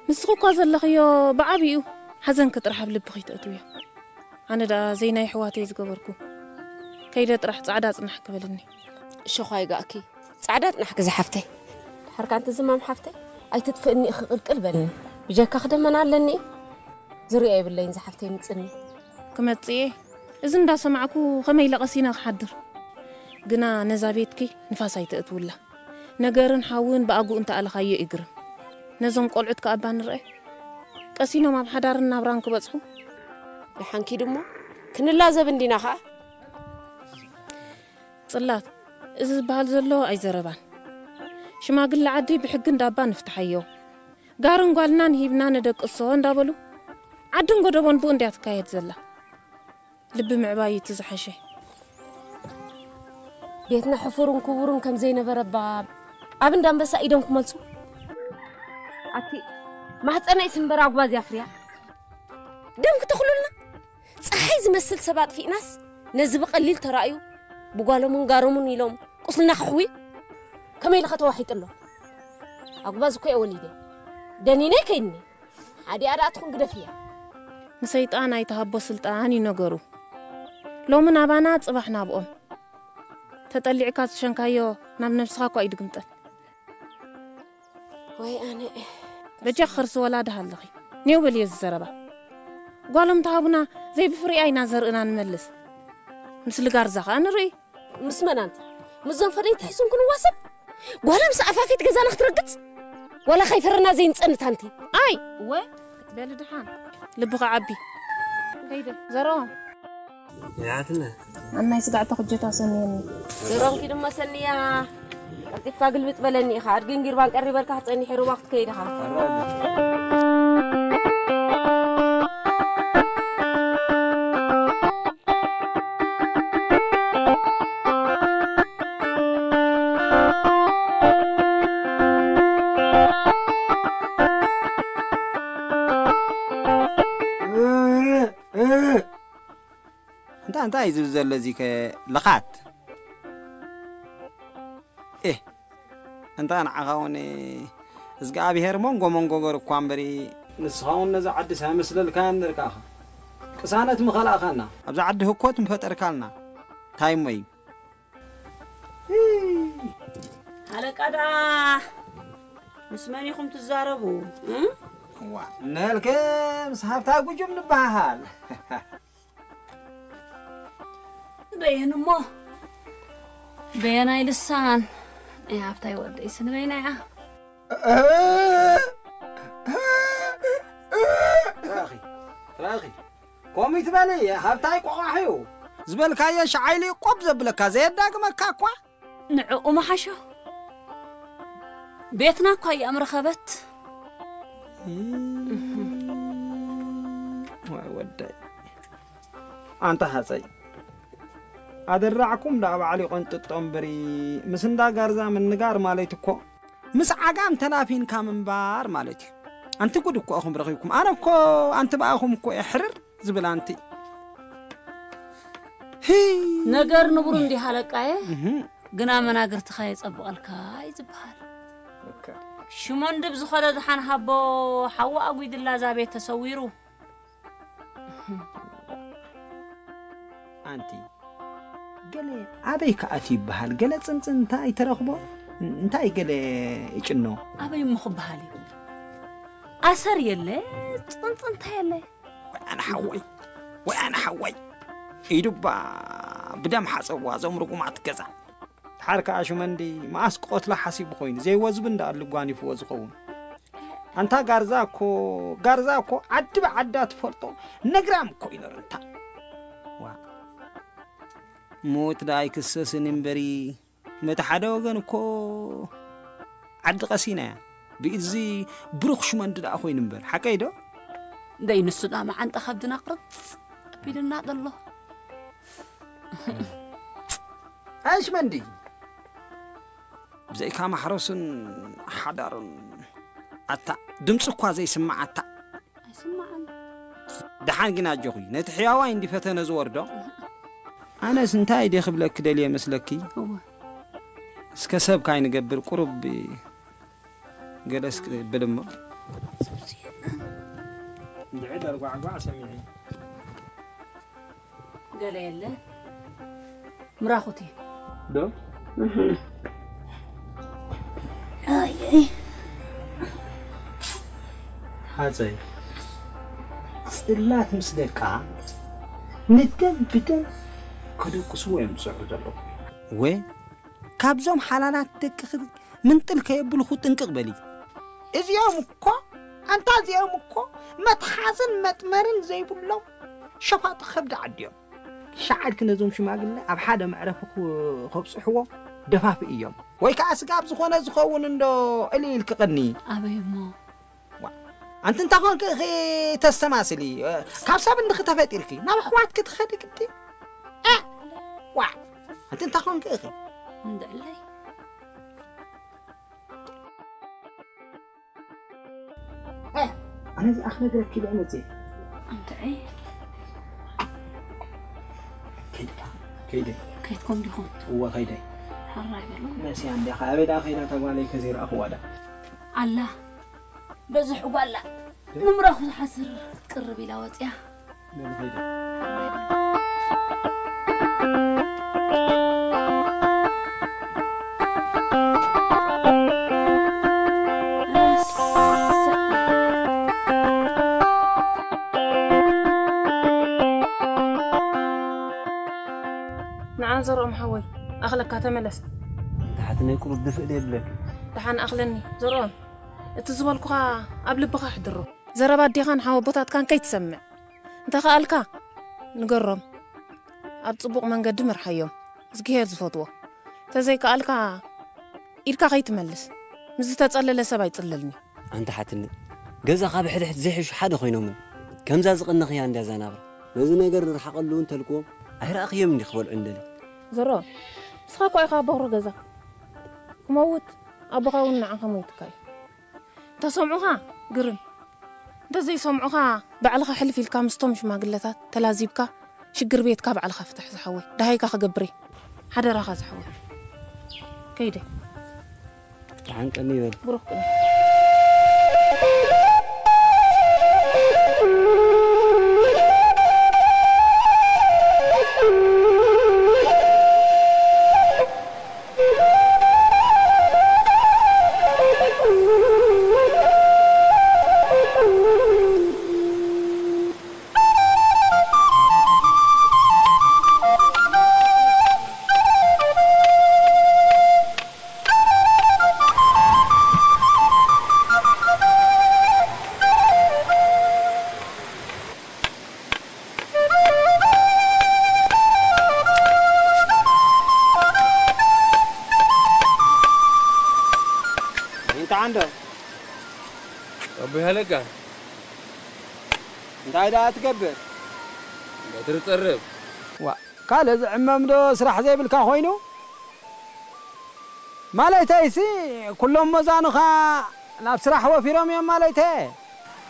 ንስኺ እኳ ዘለኽዮ ብዓቢኡ ሓዘንኪ ጥራሕ ኣብ ልብኺ ተእትውዮ። ኣነ ደኣ ዘይናይ ኣሕዋተይ ዝገበርኩ። ከይደ ጥራሕ ጻዕዳ ጽናሕ ክበልኒ። እሾኽ ኣይጋእኪ። ጻዕዳ ጽናሕኪ ዝሓፍተይ። ድሓር ከኣ ኣንቲ ዝማም ሓፍተይ፣ ኣይትጥፍእኒ ኢኺ ቅልቅል በልኒ። ብጀካኺ ደመና ኣለኒ? ዝርእዮ የብለይን ዝሓፍተይ ምጽኒ። ክመጽእ እየ። እዚ እንዳሰማዕኩ ከመይ ኢለ ቀሲነ ክሓድር? ግና ነዛ ቤትኪ ንፋስ ኣይተእትውላ። ነገርን ሓውን ብኣግኡ እንተኣለኻዮ ይግርም። ነዞም ቆልዑት ከኣ እባ ንርአ። ቀሲኖም ኣብ ሓዳርን ናብራን ክበጽሑ። ደሓን ኪድ እሞ ክንላዘብ እንዲና ኸኣ። ጽላት፣ እዚ ዝበሃል ዘሎ ኣይዘረባን። ሽማግለ ዓዲ ብሕጊ እንዳባ ንፍትሓዮ። ጋርን ጓልናን ሂብና ንደቅሶ እንዳበሉ ዓድን ጎደቦን ብኡ እንድያ ትካየድ ዘላ። ልቢ ምዕባይ እቲ ዝሓሸ። ቤትና ሕፉርን ክቡርን ከም ዘይነበረ እባ ኣብ እንዳ ኣንበሳ ኢዶም ክመልሱ። ኣቲ ማህፀነይስ እምበር ኣጉባዝ ኣፍርያ። ደም ክተኽሉልና? ፀሓይ ዝመስል ሰብ ኣጥፊእናስ ነዚ ብቐሊል ተራእዩ ብጓሎምን ጋሮምን ኢሎም ቁስልና ክሕዊ? ከመይ ኢልኸ ተዋሒጡ ኣሎ? ኣጉባዝ እኮ እየ ወሊደ። ደኒነ ከይኒ። ሓዲኣ ደኣ ትኹን ግደፍያ። ንሰይጣን ኣይትሃቦ ስልጣን እዩ ነገሩ። ሎሚ ናባና ጽባሕ ናብኦም። ተጠሊዕካ ዝሸንካዮ ናብ ነብስኻ እኳ እዩ ድግምጠል። ወይ ኣነ። በጃ ኸርሲ ወላዲ ሃለኺ። ኔው በልዮ ዝዘረባ። ጓሎም ተሃቡና ዘይብፍርያ ኢና ዘርእና ንመልስ። ምስ ልጋርዛ ኸኣ ንርኢ። ምስ መን ኣንቲ? ምስዞም ፈደይቲ ሒዝኩም ክንዋሰብ? ጓላ ምስ ኣፋፌት ገዛና ክትረግጽ? ዋላ ከይፈረና ዘይንጸንት ኣንቲ? ኣይ! እወ፣ በሊ ድሓን። ልብኻ ዓቢ። ከይደ፣ ዘረኦም። ይሓትና። ኣናይ ስጋዕ ተኽጀታ ሰንየኒ። ዘረኦም ኪድሞ ሰንያ። ቀልጢፍካ ግልብጥ በለኒ ኢኻ። ኣድግን ጊርባን ቀሪበልካ ክትጸንሕ ሩባ ክትከይድ ኢኻ። እንታይ እንታይ እዩ ዝብል ዘሎ እዚ ከ ለኻት? ኤህ፣ እንታ ንዓኻ እውን እግዚኣብሔር መንጎ መንጎ ገሩ እኳ እምበሪ። ንስኻ እውን ነዛ ዓዲ ሳይመስለልካያ እምበር ከኣኻ ቅሳነት ምኸላእኻና፣ ኣብዛ ዓዲ ህኮት ምፈጠርካልና። እንታይ እሞ እዩ? ኣለቃ ደኣ ምስ መን ኢኹም ትዛረቡ? እ? ዋ፣ ነልከ ምስ ሃብታ ጉጅም ንበሃሃል። በየን እሞ በየናይ ልሳን? ናይ ሃብታይ ወደይ ስንበይና እያ። ረኺ ረኺ ከምኡ ትበሊ። ሃብታይ ቆቋሕ እዩ። ዝበልካዮ ሸዓይሉ እዩ ቆብ ዘብለካ፣ ዘየዳግመካ እኳ። ንዕኡ መሓሾ ቤትና እኳ እያ ምረኸበት። ዋይ ወዳይ፣ ኣንታ ሃፀይ ኣደራዕኩም ደኣ ባዕሉ ይቐንጥጦ እምበሪ፣ ምስ እንዳ ጋርዛ ምንጋር ማለት እኮ ምስ ዓጋም ተላፊንካ ምንባር ማለት እዩ። ኣንቲ ጉድ እኮ ኢኹም ረኺብኩም። ኣነ እኮ ኣንቲ ብኣኹም እኮ እየ ሕርር ዝብል ኣንቲ። ሂ! ነገር ንቡር እንዲህ ኣለቃየ፣ እህ፣ ግና መናግርትኻ የጸብቐልካ እዩ ዝበሃል። እከ። ሽሞንድብ ዝኾነ ድሓን ሃቦ ሓዋ ኣጒድላ እዛ ቤት ተሰዊሩ። ኣንቲ ገለ ኣበይ ከኣት ይበሃል? ገለ ጽንጽንታ ይተረኽቦ? እንታይ ገለ ይጭኖ? ኣበይ እሞ ክበሃል እዩ? ኣሰር የለ፣ ጽንጽንታ የለ። ወይ ኣነ ሓወይ፣ ወይ ኣነ ሓወይ። ኢዱባ ብደም ሓጸዋ እዞም ርጉማት ገዛ። ድሓር ከኣ ሽመንዲ መኣስ ቆትላ ሓሲቡ ኮይኑ ዘይወዝቢ እንዳኣሉ ጓኒፍዎ ዝኸውን። ኣንታ ጋርዛ እኮ፣ ጋርዛ እኮ ዓዲ ብዓዳ ትፈልጦ ነግራም እኮ እዩ ነሩ እንታ። ዋ። ሞት ደኣ ኣይክሰስን እምበሪ፣ በቲ ሓደ ወገን እኮ ዓዲ ቀሲና እያ። ብኢዚ ብሩኽ ሽመንዲ ደኣ ኮይኑ እምበር፣ ሓቀይ ዶ? ደይ ንሱ ደኣ መዓንጣ ከብድና ቅርጽ ኣቢሉና ዘሎ። ኣይ ሽመንዲ፣ ብዘይካ ማሕረሱን ሓዳሩን ኣታ ድምፂ እኳ ዘይስማዓታ። ኣይስማዓን። ደሓን ግን ኣጆኺ፣ ነቲ ሕያዋይ እንዲ ፈተነ ዝወርዶ። ኣነስ እንታይ ድየ ክብለኪ ደልየ መስለኪ? እወ። እስከ ሰብ ካይንገብር ቁሩብ ገለ እስኪ ብል እሞ። እንድዒ ደርጓዕጓዕ ሰሚዐ። ገለ የለ። ምራኹቲ። ዶ? ኣይ፣ ኣይ። ሓፀይ፣ ጽላት ምስ ደቃ ንደም ብደም ከደቅስዎ እዮም ዝጽዕሩ ዘለዉ። ወ-፣ ካብዞም ሓላላት ደቅኺ ምንጥል ከየብልኹ ጥንቅቕ በሊ። እዚኦም እኮ፣ ኣንታ እዚኦም እኮ መትሓዝን መጥመርን ዘይብሎም ሸፋጢ ከብዲ ዓዲ እዮም። ሸዓልኪ ነዞም ሽማግለ ኣብ ሓደ መዕረፊ ክ-፣ ከብጽሕዎ ደፋፍእ እዮም። ወይ ከኣ ስጋብ ዝኾነ ዝኸውን እንዶ እልይ ኢልኪ ቅኒ። ኣበይ እሞ? ዋ፣ ኣንቲ እንታ ኾንኪ ኢኺ ተስተማስሊ፣ ካብ ሰብ እንድኺ ተፈጢርኪ፣ ናብ ኣሕዋትኪ ትኸዲ ግዲ? እ፣ ዋ፣ ኣንቲ እንታ ኾንኪ ኢኺ? እንድዕለይ። እ፣ ኣነ እዚኣ ክነግረኪ ኢለ መፅየ። ኣንተዐይ። ከይደ፣ ከይደ። ከይትኮም ዲኹም? እወ፣ ከይደ። ሓራይ በሉ። መፅያ እንዲያ፣ ከኣ ኣበይ ደኣ ከይዳ እታ ጓለይ ከዘይረኣኽዋ ደኣ? ኣላ። በዝሕ ጓላ። ንምራኹ ዝሓስር ቅርብ ኢላ ወፅያ። ንዓ ዘርኦም ሓወይ፣ ኣኽለካ ተመለስ። ታሕቲ ናይ ቁሩብ ድፍእ ዶ የብለኪ? ደሓን ኣኽለኒ ዘርኦም፣ እቲ ዝበልኩኻ ኣብ ልብኻ ኣሕድሮ። ዘረባ ኣዴኻን ሓወቦታትካን ከይትሰምዕ። እንተኸኣልካ ንገሮም፣ ኣብ ጽቡቕ መንገዲ ምርሓዮም፣ እዝግሄር ዝፈትዎ። እንተዘይከኣልካ ኢድካ ከይትመልስ። ምስ ዝተጸለለ ሰብ ኣይጽለልን እዩ። ኣንቲ ሓትኒ፣ ገዛ ካብ ሕድሕድ ዘይሕሹ ሓደ ኮይኖምን ከምዛ ዝቐነኽያ እንድያ እዛ ናብራ። ነዚ ነገር ንርሓቐሉ እንተልክዎም ኣይረኣኽዮም እንዲ ክበልዑ እንደሊ። ዘሮ፣ ንስኻ እኳ ኢኻ በኹሪ ገዛ። ክመውት ኣቦኻ እውን ንዓኻ ሞይቱካ እዩ። እንተሰምዑኻ ግርም፣ እንተዘይሰምዑኻ ባዕልኻ ሕልፍ ኢልካ ምስቶም ሽማግለታት ተላዚብካ ሽግር ቤትካ ባዕልኻ ፍታሕ ዝሓወይ። ደሃይካ ክገብር እየ። ሓደራኻ ዝሓወይ። ከይደ። ደሓን ቀኒ ይበል። ብሩኽ ቅኒ። እንተ ዓንዶ ኣቦይ ሃለቃ፣ እንታይ ደኣ ትገብር? በትሪ ጸርብ። ዋ፣ ካልእ ዝዕመም ዶ ስራሕ ዘይብልካ ኮይኑ? ማለተይሲ፣ ኩሎም መዛኑኻ ናብ ስራሕ ወፊሮም እዮም ማለተይ።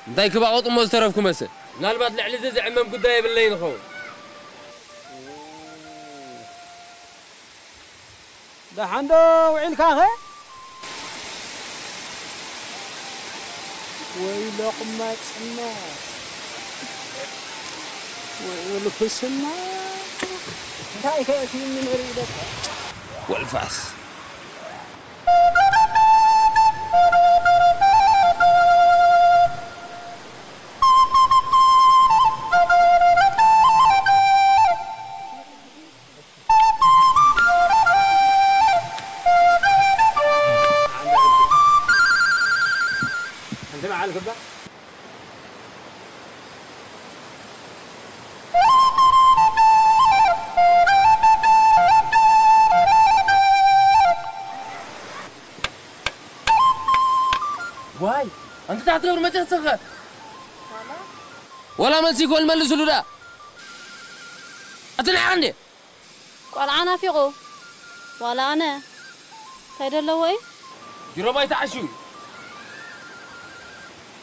እንታይ ክባቐጡ እሞ ዝተረፍኩ መሰል? ምናልባት ልዕሊ እዚ ዝዕመም ጉዳይ የብለይን ይኸውን። ደሓን ዶ ውዒልካኸ? ወይ ሎቕማጽነት፣ ወይ ውልፍስና። እንታይ ከ እቲ ንርኢ ደቀ? ወልፋስ። ሓንቲ መዓል ክባ ዋይ፣ ኣንተ እንታይ ትገብር መጺኻ? ዋላ መልሲ ይኮን መልስሉ ዳ። ኣትንዓቕ እንዴ? ቆልዓ ናፊቑ። ዋላ ኣነ። እንታይ ደለዎ እዩ? ጅሮባይ ተዓሽው እዩ።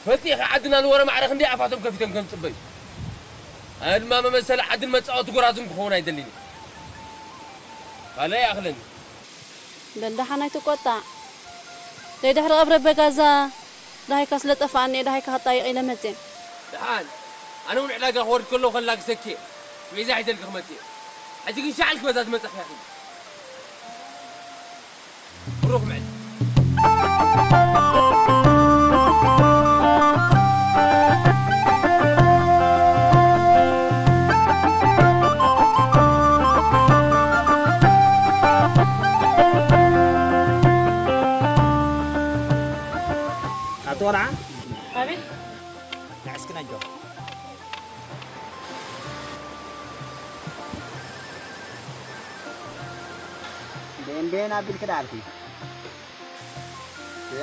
ፈልጢ ኢኻ ዓድና ንወረ ማዕረ ክንደይ ኣፋቶም ከፊቶም ከም ዝጽበዩ። ኣነ ድማ መመሰሊ ዓድን መጻወቲ ጎራዙን ክኸውን ኣይደልን እየ። ካልእ ኣይኣኽለኒ። በል ደሓን ኣይትቆጣዕ። ደይ ድሕሪ ቀብረ በጋዛ ደሃይካ ስለ ጠፋኣኒ እየ ደሃይካ ክጣይቕ ኢለ መጽየ። ደሓን፣ ኣነ እውን ዕዳጋ ክወርድ ከለኹ ከላግሰኪ እየ። ስቤዛ ሒዘልኪ ክመጽእ እየ። ሕጂ ግን ሻዕል ክበዛ ዝመጻ ክያኺ። ብሩኽ ምዕድ። ኣቶ ቆልዓ። ኣቤት። ንዕስኪ ነጆ። ቤን ቤን ኣቢልኪ ደኣልኪ።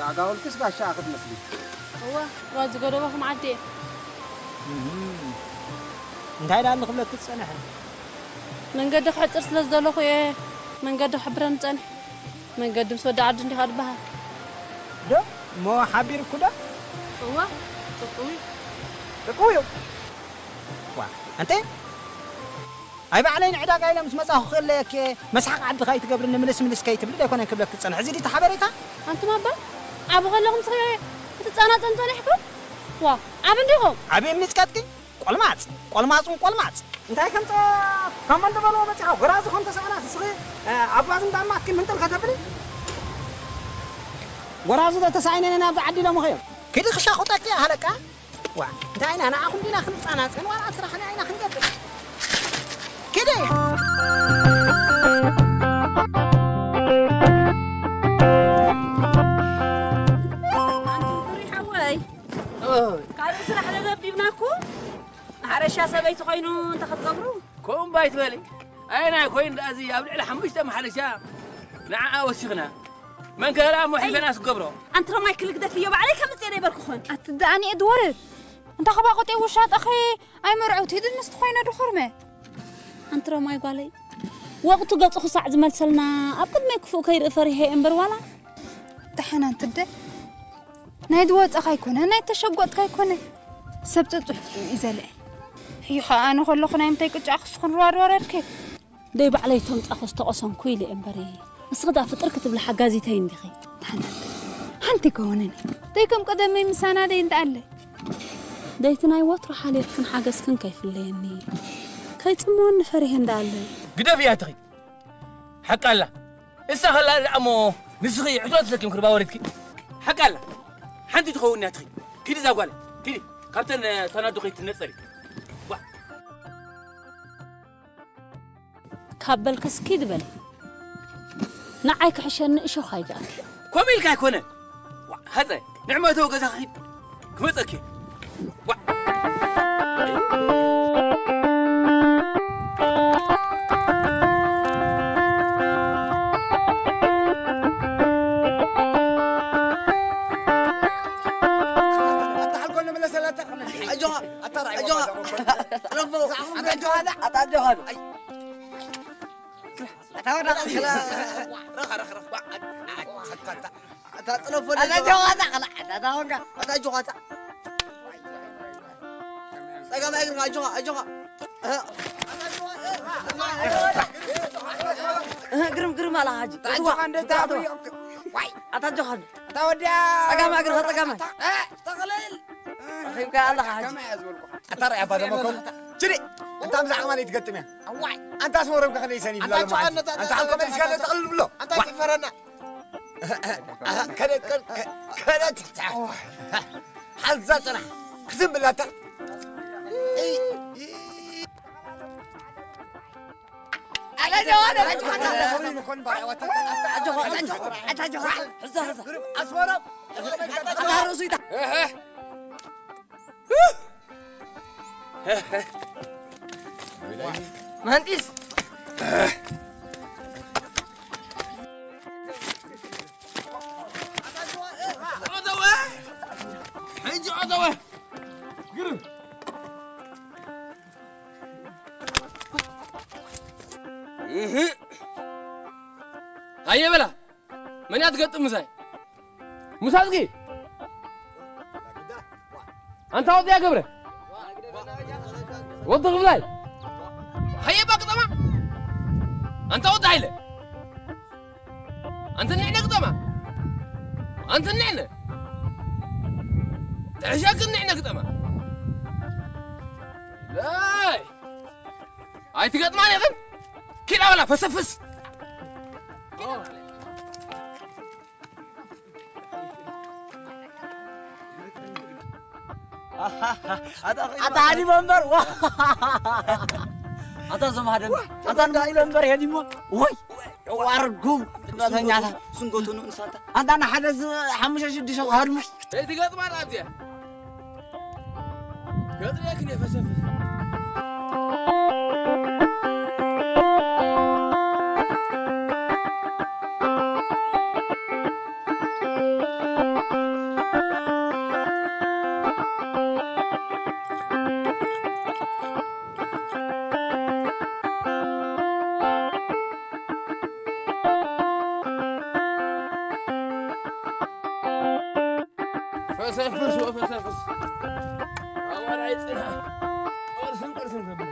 ኣጋውልክስ ጋሻ ክትመስሊ። እወ፣ ዋ ዝገደበኹም ዓዲ እየ። እም፣ እንታይ ደኣ ክብለኪ ዝጸንሐ? መንገዲ ክሕጽር ስለ ዝደለኹ እየ መንገዲ ክሕብረኒ ጸኒሐ። መንገዲ ምስ ወዲ ዓዲ እንዲኻ ዝበሃል። ዶ? እሞ ሓቢርኩ ዶ? እወ፣ ጥቁው እዩ። ጥቁው እዩ? ዋ፣ ኣንተ? ኣይ ባዕለይ ንዕዳጋ ኢለ ምስ መጻኹ ክእለየኪ፣ መስሓቕ ዓዲ ከይትገብርኒ ምልስ ምልስ ከይትብሊ ዶ ኣይኮነን ክብለኪ ዝጸንሐ። እዚ ድዩ እቲ ሓበሬታ? ኣንቱም ኣባ፣ ዓቢ ከለኹም ስኸ ክትጻናጸኑ ጸኒሕኩም? ዋ፣ ዓቢ እንዲኹም። ዓቢ እምኒ ጽቀጥቂ፣ ቆልማጽ፣ ቆልማጽን ቆልማጽ። እንታይ ከምጸ-፣ ከም እንደ በልዎ መጺኻ፣ ጎራዙ ከም ተሳእናስ እስኺ፣ እ፣ ኣብ ጓዝን ዳማትኪ ምንጥል ከተብሊ? ጎራዙ ዶ ተሳኢነን ናብዚ ዓዲ ኢሎምኺ እዮም። ኪዲ ክሻኹጠኪ ሃለቃ። ዋ፣ እንታይ ኢና ንዓኹም ዲና ክንጻናጸን ዋላ ስራሕና ኢና ክንገብር። ኪዲ። ኣንቲ ኩሪ ሓወይ። ኦይ። ካልእ ስራሕ ለበዲብናኩ። ማሕረሻ ሰበይቲ ኮይኑ እንተ ክትገብሩ። ከምኡ እምባ ኣይትበሊ። ኣየናይ ኮይኑ ደኣ እዚ ኣብ ልዕሊ ሓሙሽተ ማሕረሻ ንዓኣ ወሲኽና። መን ከ ደኣ እሞ ሒዘናስ ክገብሮ? ኣንቲ ረማይ ክልግደት እዮ ባዕለይ ከምጽእ ነበርኩ ኾን። ኣቲ ደኣኒ ኤድወርድ። እንታ ኸባ ቆጤ ውሻጠኺ ኣይመርዑት ሂድንስ ትኾይነ ድኹርመ። ኣንቲ ረማይ ጓለይ። ወቕቱ ገጹ ክሳዕ ዝመልሰልና ኣብ ቅድመይ ክፉእ ከይርኢ ፈሪሐ እየ እምበር ዋላ። ደሓን ኣንቲ ኣደ። ናይ ዝወጸኻ ኣይኮነ፣ ናይ ተሸጎጥካ ኣይኮነ። ሰብ ጽጹሕ ጽኡ እዩ ዘልአ። እዩ ኸኣ ኣነ ከለኹ ናይ ምንታይ ቅጫ ክስኹን ሯድ ወረድከ? ደይ ባዕለይ ተምጻኹ ዝተቐሰንኩ ኢለ እምበሪ። ንስኺ ዳ ፍጥር ክትብሊ ሓጋዚተይ እንዲኺ። ደሓን ኣንቲ። ኣንቲ ከሆነኒ ደይከም ቀደመይ ምሳና ደይ እንተ ኣለ ደይቲ ናይ ወትሮ ሓልዮትክን ሓገዝክን ከይፍለየኒ ከይጽምወኒ ፈሪሀ እንዳ ኣለ ግደፍ እያ ትኺ ሓቃላ እሳ ኸላ ደኣ እሞ ንስኺ ሕቶ ትሰኪም ክርባ ወሪድኪ ሓቃላ ሓንቲ ትኸውን እያ ትኺ ኪዲ እዛ ጓል ኪዲ ካብተን ተናዱ ከይትነጸሪ ካብ በልክስ ኪድ በል ንዓይ ክሕሸኒ እሾኽ ኣይግኣኪ ከምኡ ኢልካ ኣይኮነን ሃፀ ንዕመተው ገዛ ክሂድ ክመፀኪ ግርም ግርም ኣላ ሓጂ ኣታ ጆሃን ኣታ ወዲያ ጸጋማ እግርኻ ጸጋማ ተኽልል ረኺብካ ኣለኻ ሓጂ ኣታ ርኣያ ባዶ መኮን ችዲ እንታ ብዛዕባ ማለት ትገጥም እያ ኣዋይ ኣንታ ኣስመሮም ከኸደ ይሰኒ ይብላ ኣንታ ጨዋነት ኣንታ ሓኮ መሊስካ ተቕልል ብሎ ኣንታ ትፈረና ከደት ሓዛ ጽናሕ ክዝም ብላታ መንጢስ ሕጂ ኣተወ ግርም ሃየ በላ መን እያ ትገጥም ምሳይ ሙሳዝጊ ኣንታ ወዲያ ገብረ ወዲ ክፍላይ ሃየ ባቅጠማ ኣንታ ወዲ ሃይለ ኣንተ ንዕነ ግጠማ ኣንተ ንዕነ ተሕሻክን ንዕነ ግጠማ ላይ ኣይትገጥማን ኢኽን ኪድ ኣበላ ፈሰፍስ ኣታ ሃዲሞ እምበር ኣታ ዘምሃደን ኣታ ንሉ እምበር ሄዲሞ ወይ ዋርጉም እናተኛታ ስንጎቱ ንእንሳንታ ኣንታ ንሓደ ሓሙሽተ ሽዱሽተ ሃድሙ ዘይትገጥማ ናብዚያ ገጥርያ ክን የፈሰፍስ ፈሰፍስ ወፈሰፍስ ኣዋራይ ጽና ቅርስን ቅርስን ከብል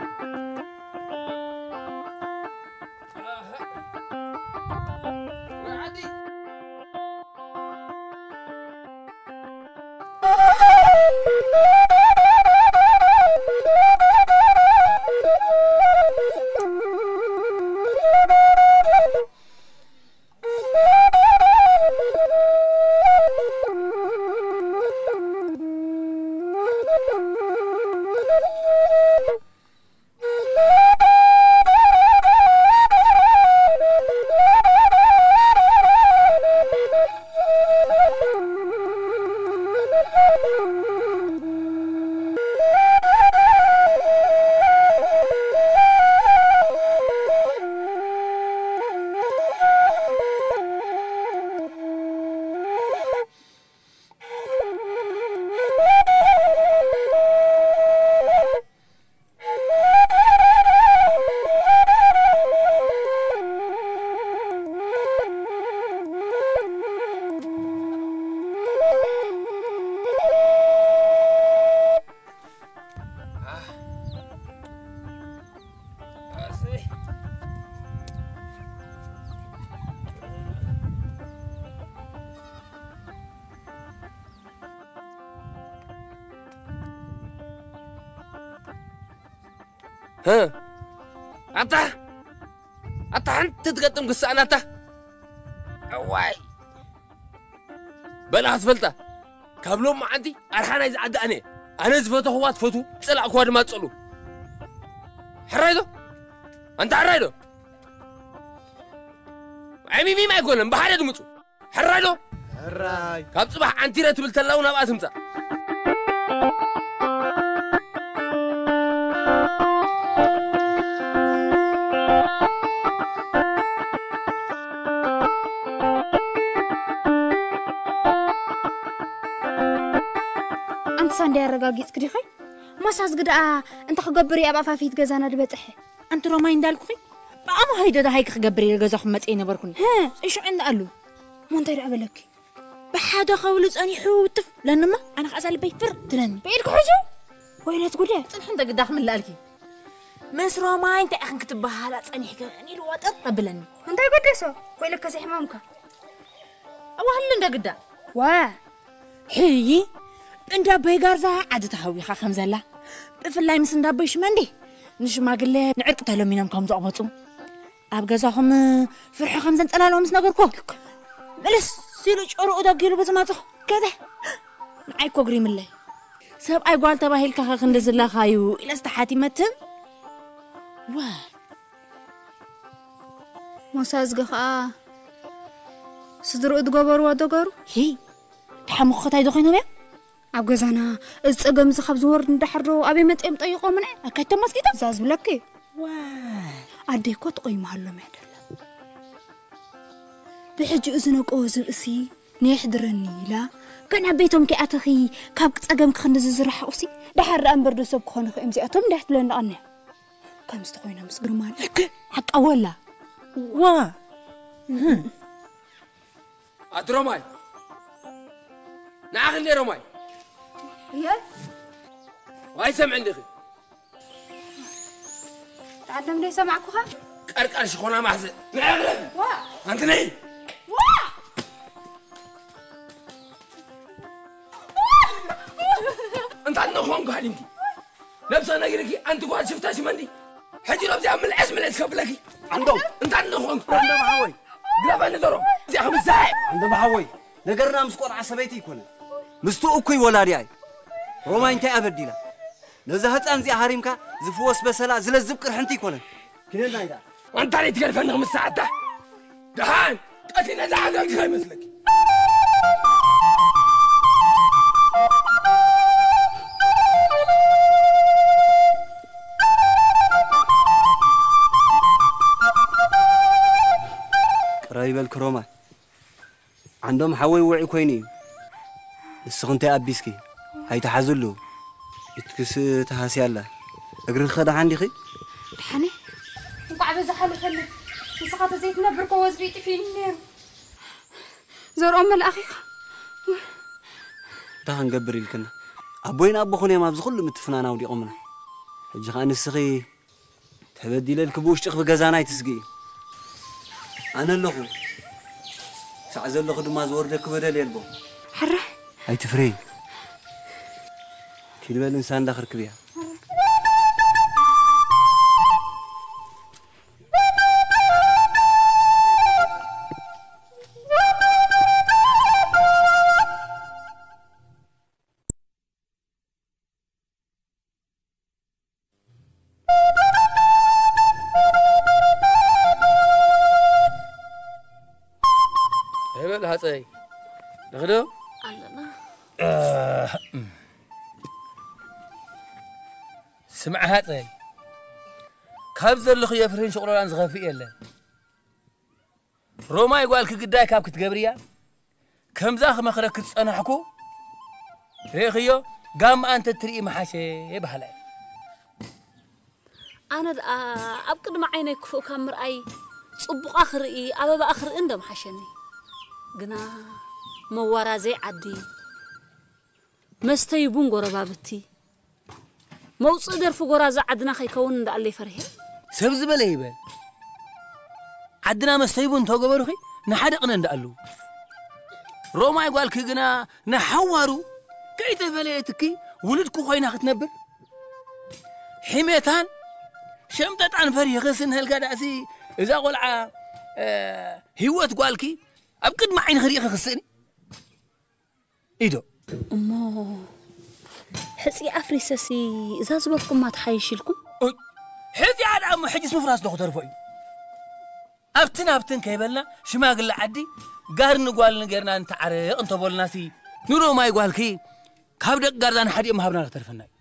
ህ ኣታ ኣታ ሓንቲ ትገጥም ክሳእናታ። እዋይ በላ ክትፈልጣ፣ ካብ ሎም መዓንቲ ኣርሓ ናይዚ ዓዲ ኣነ። ኣነ ዝፈተኽዋ ትፈቱ፣ ዝጸላእክዋ ድማ ትጸልኡ። ሕራይ ዶ? ኣንታ ሕራይ ዶ? ዕሚሚም ኣይኮነን፣ ብሓደ ድምፁ። ሕራይ ዶ? ሕራይ። ካብ ጽባሕ ዓንቲረ ትብል ተላ እውን ኣብኣ ትምጻእ። ኣንቲ ሳንዲ ኣረጋጊጽክ ዲኺ? ሞሳዝጊ ደኣ እንታይ ክገብር እዩ ኣብ ኣፋፊት ገዛና ዝበጽሐ? ኣንቲ ሮማይ እንዳልኩኺ ብኣሞ ሃይዶ ደሃይክ ክገብር ኢለ ገዛኹም መጽእ ይነበርኩኒ። ህ፣ ጽሽዑ እንዳኣሉ። እሞ እንታይ ደኣ በለኪ? ብሓደ ከብሉ ጸኒሑ ትፍ ለንማ ኣነ ከኣዛ ልበይ ፍር ትለኒ። ብኢድክ ሕዙ? ወይለት ጉደ። ጽንሒ እንተ ግዳ ክምልኣልኪ። ምስ ሮማይ እንታይ ኢኽን ክትበሃላ ጸኒሕክን ኢሉ ዋጥር ኣብለኒ። እንታይ ጎደሶ? ወይለከ ዘይሕማምካ። ኣዋህሉ እንደ ግዳ። ዋ! ሕይ! እንዳ ኣቦይ ጋርዛ ዓዲ ተሃዊኻ ከም ዘላ። ብፍላይ ምስ እንዳ ኣቦይ ሽመንዲ። ንሽማግለ ንዕርቂ ተለሚኖም ከም ዘቕበጹ። ኣብ ገዛኹም ፍርሒ ከም ዘንጸላልኦ ምስ ነገርኩ። ምልስ ኢሉ ጨርኡ ደጊሉ ብዝመጹ። ከተ ንዓይ ኮግሪምለይ። ሰብኣይ ጓል ተባሂልካ ኸ ክንዲ ዝለኻዩ ኢለስ ተሓቲመትም? ዋ! ሞሳዝጊ ኸኣ ስድርኡ ዝገበርዎ ዶ ገሩ? ሂ! ተሓምኹኸት ኣይዶ ኮይኖም እዮም? ኣብ ገዛና እዚ ጸገም እዚ ካብ ዝወርድ ንዳሕር ዶ ኣበይ መጺኦም ጠይቖምና? ኣካይቶም ኣስጊቶም? እዛ ዝብለኪ። ዋ! ኣደይ እኮ ትቆይመሃሎም እያ ደላ። ብሕጂ እዚ ነቆ ዝብእሲ ነየሕድረኒ ኢላ፣ ገና ቤቶም ከይኣተኺ ካብ ጸገምኪ ክንዲ ዝዝረሓቑሲ፣ ደሓር ደኣ እምበር ዶ ሰብ ክኾኑ ኽእዮም እዚኣቶም እንዳ ትብለኒ ቀንያ። ከምዚ ተኾይኖምስ ግርማን። እክ፣ ሓቃ ወላ። ዋ! ኣቲ ሮማይ፣ ንዓኺ እንዴ ሮማይ? እየ። ዋይ ሰምዕ እንዲኺ። ተዓደም ደይ ሰማዕኩኻ? ቀርቃር ሽኾና ማሕዘ። ንዕቕረብ። ዋ! ኣንቲ ነይ። ዋ! እንታይ ንኾንኩ ሃዲምኪ? ነብሰ ነጊርኪ ኣንቲ ጓል ሽፍታ ሽመንዲ። ሕጂ ሎብዚኣ ምልዕስ ምልዕስ ከብለኪ። ዓንዶም። እንታይ ንኾንኩ? ዓንዶም ሓወይ። ግረፈኒ ዶሮ። እዚኣ ክምሳይ። ዓንዶም ሓወይ። ነገርና ምስ ቆልዓ ሰበይቲ ይኮነ። ምስቲ እኩይ ወላዲኣይ። ሮማይ እንታይ ኣበዲላ? ነዛ ህፃን እዚኣ ሃሪምካ ዝፍወስ በሰላ ዝለዝብ ቅርሕንቲ ይኮነ። ኪደና ኢዳ። ኣንታ ደይ ትገድፈኒ ክምሳዓታ። ደሓን ቀቲለ ዝዓዘብኪ ከይመስለኪ። ቅረብ ይበልኪ ሮማይ። ዓንዶም ሓወይ ውዑይ ኮይኑ እዩ። ንስኺ እንታይ ኣቢስኪ? ኣይትሓዝሉ። ኢትክስ ተሃስያ ኣላ። እግርኺ ከ ደሓን ዲኺ? ደሓነ? እንኳዕ በዛ ሓለፈለይ። ንስኻ ተዘይትነብር እኮ ወዝቢ ይጥፊእኒ ነይሩ። ዘርኦም መልኣኽ ኢኻ። እንታይ ክንገብር ኢልክና? ኣቦይን ኣቦኹን እዮም ኣብዚ ኩሉ ምትፍናን ኣውዲቖምና። ሕጂ ኸኣ ንስኺ ተበዲለልኪ ብውሽጥኺ ብገዛና ኣይትስግኢ። ኣነ ኣለኹ። ሳዕ ዘለኹ ድማ ዝወርደኪ በደል የልቦ። ሕረ? ኣይትፍረይ። ኪድ በል እንሳ እንዳ ክርክብያ። በል ሃፀይ። ንኽዶ? ኣለና። ስምዕ ሃፀይ። ካብ ዘለኽዮ ፍርህን ሽቕሎላን ዝኸፍእ የለን። ሮማይ ጓልኪ ግዳይ ካብ ክትገብርያ፣ ከምዛ ክመኽረኪ ዝጸናሕኩ፣ ርኢኽዮ፣ ጋምኣ እንተ ትርኢ ምሓሸ በሃላይ። ኣነ ደኣ ኣብ ቅድሚ ዓይነይ ክፉእ ካብ ምርኣይ፣ ጽቡቓ ክርኢ፣ ኣበባኣ ክርኢ እንዶ ምሓሸኒ። ግና መዋራዘይ ዓዲ፣ መስተይ ቡን ጎረባብቲ፣ መውጽኢ ደርፊ ጎራዙ ዓድና ከይከውን እንዳኣለይ ፈሪሐ። ሰብ ዝበለ ይበል። ዓድና መስተይ ቡን እንተገበሩኺ ንሓደ ቅነ እንዳኣሉ። ሮማይ ጓልኪ ግና ንሓዋሩ ከይተፈለየትኪ ውሉድኪ ኮይና ክትነብር። ሒሜታን ሸምጠጣን ፈሪኽስ እንሀልካ ዳእሲ እዛ ቆልዓ፣ እ፣ ህይወት ጓልኪ ኣብ ቅድሚ ዓይንኺ ርኢኺ ክስእኒ? ኢዶ። እሞ ሕጺ ኣፍሪሰሲ እዛ ዝበልኩማ ትሓይሽ ኢልኩም? ኡይ፣ ሕጺኣ ደኣ እሞ ሕጂስ ምፍራስ ዶ ክተርፎ እዩ? ኣብትን ኣብትን ከይበልና ሽማግለ ዓዲ ጋርን ጓልን ጌርና ንተዓረቕ እንተበሉናሲ ንሮማይ ጓልኪ ካብ ደቂ ጋርዛ ንሓዲኦም ሃብና ክተርፈና እዩ።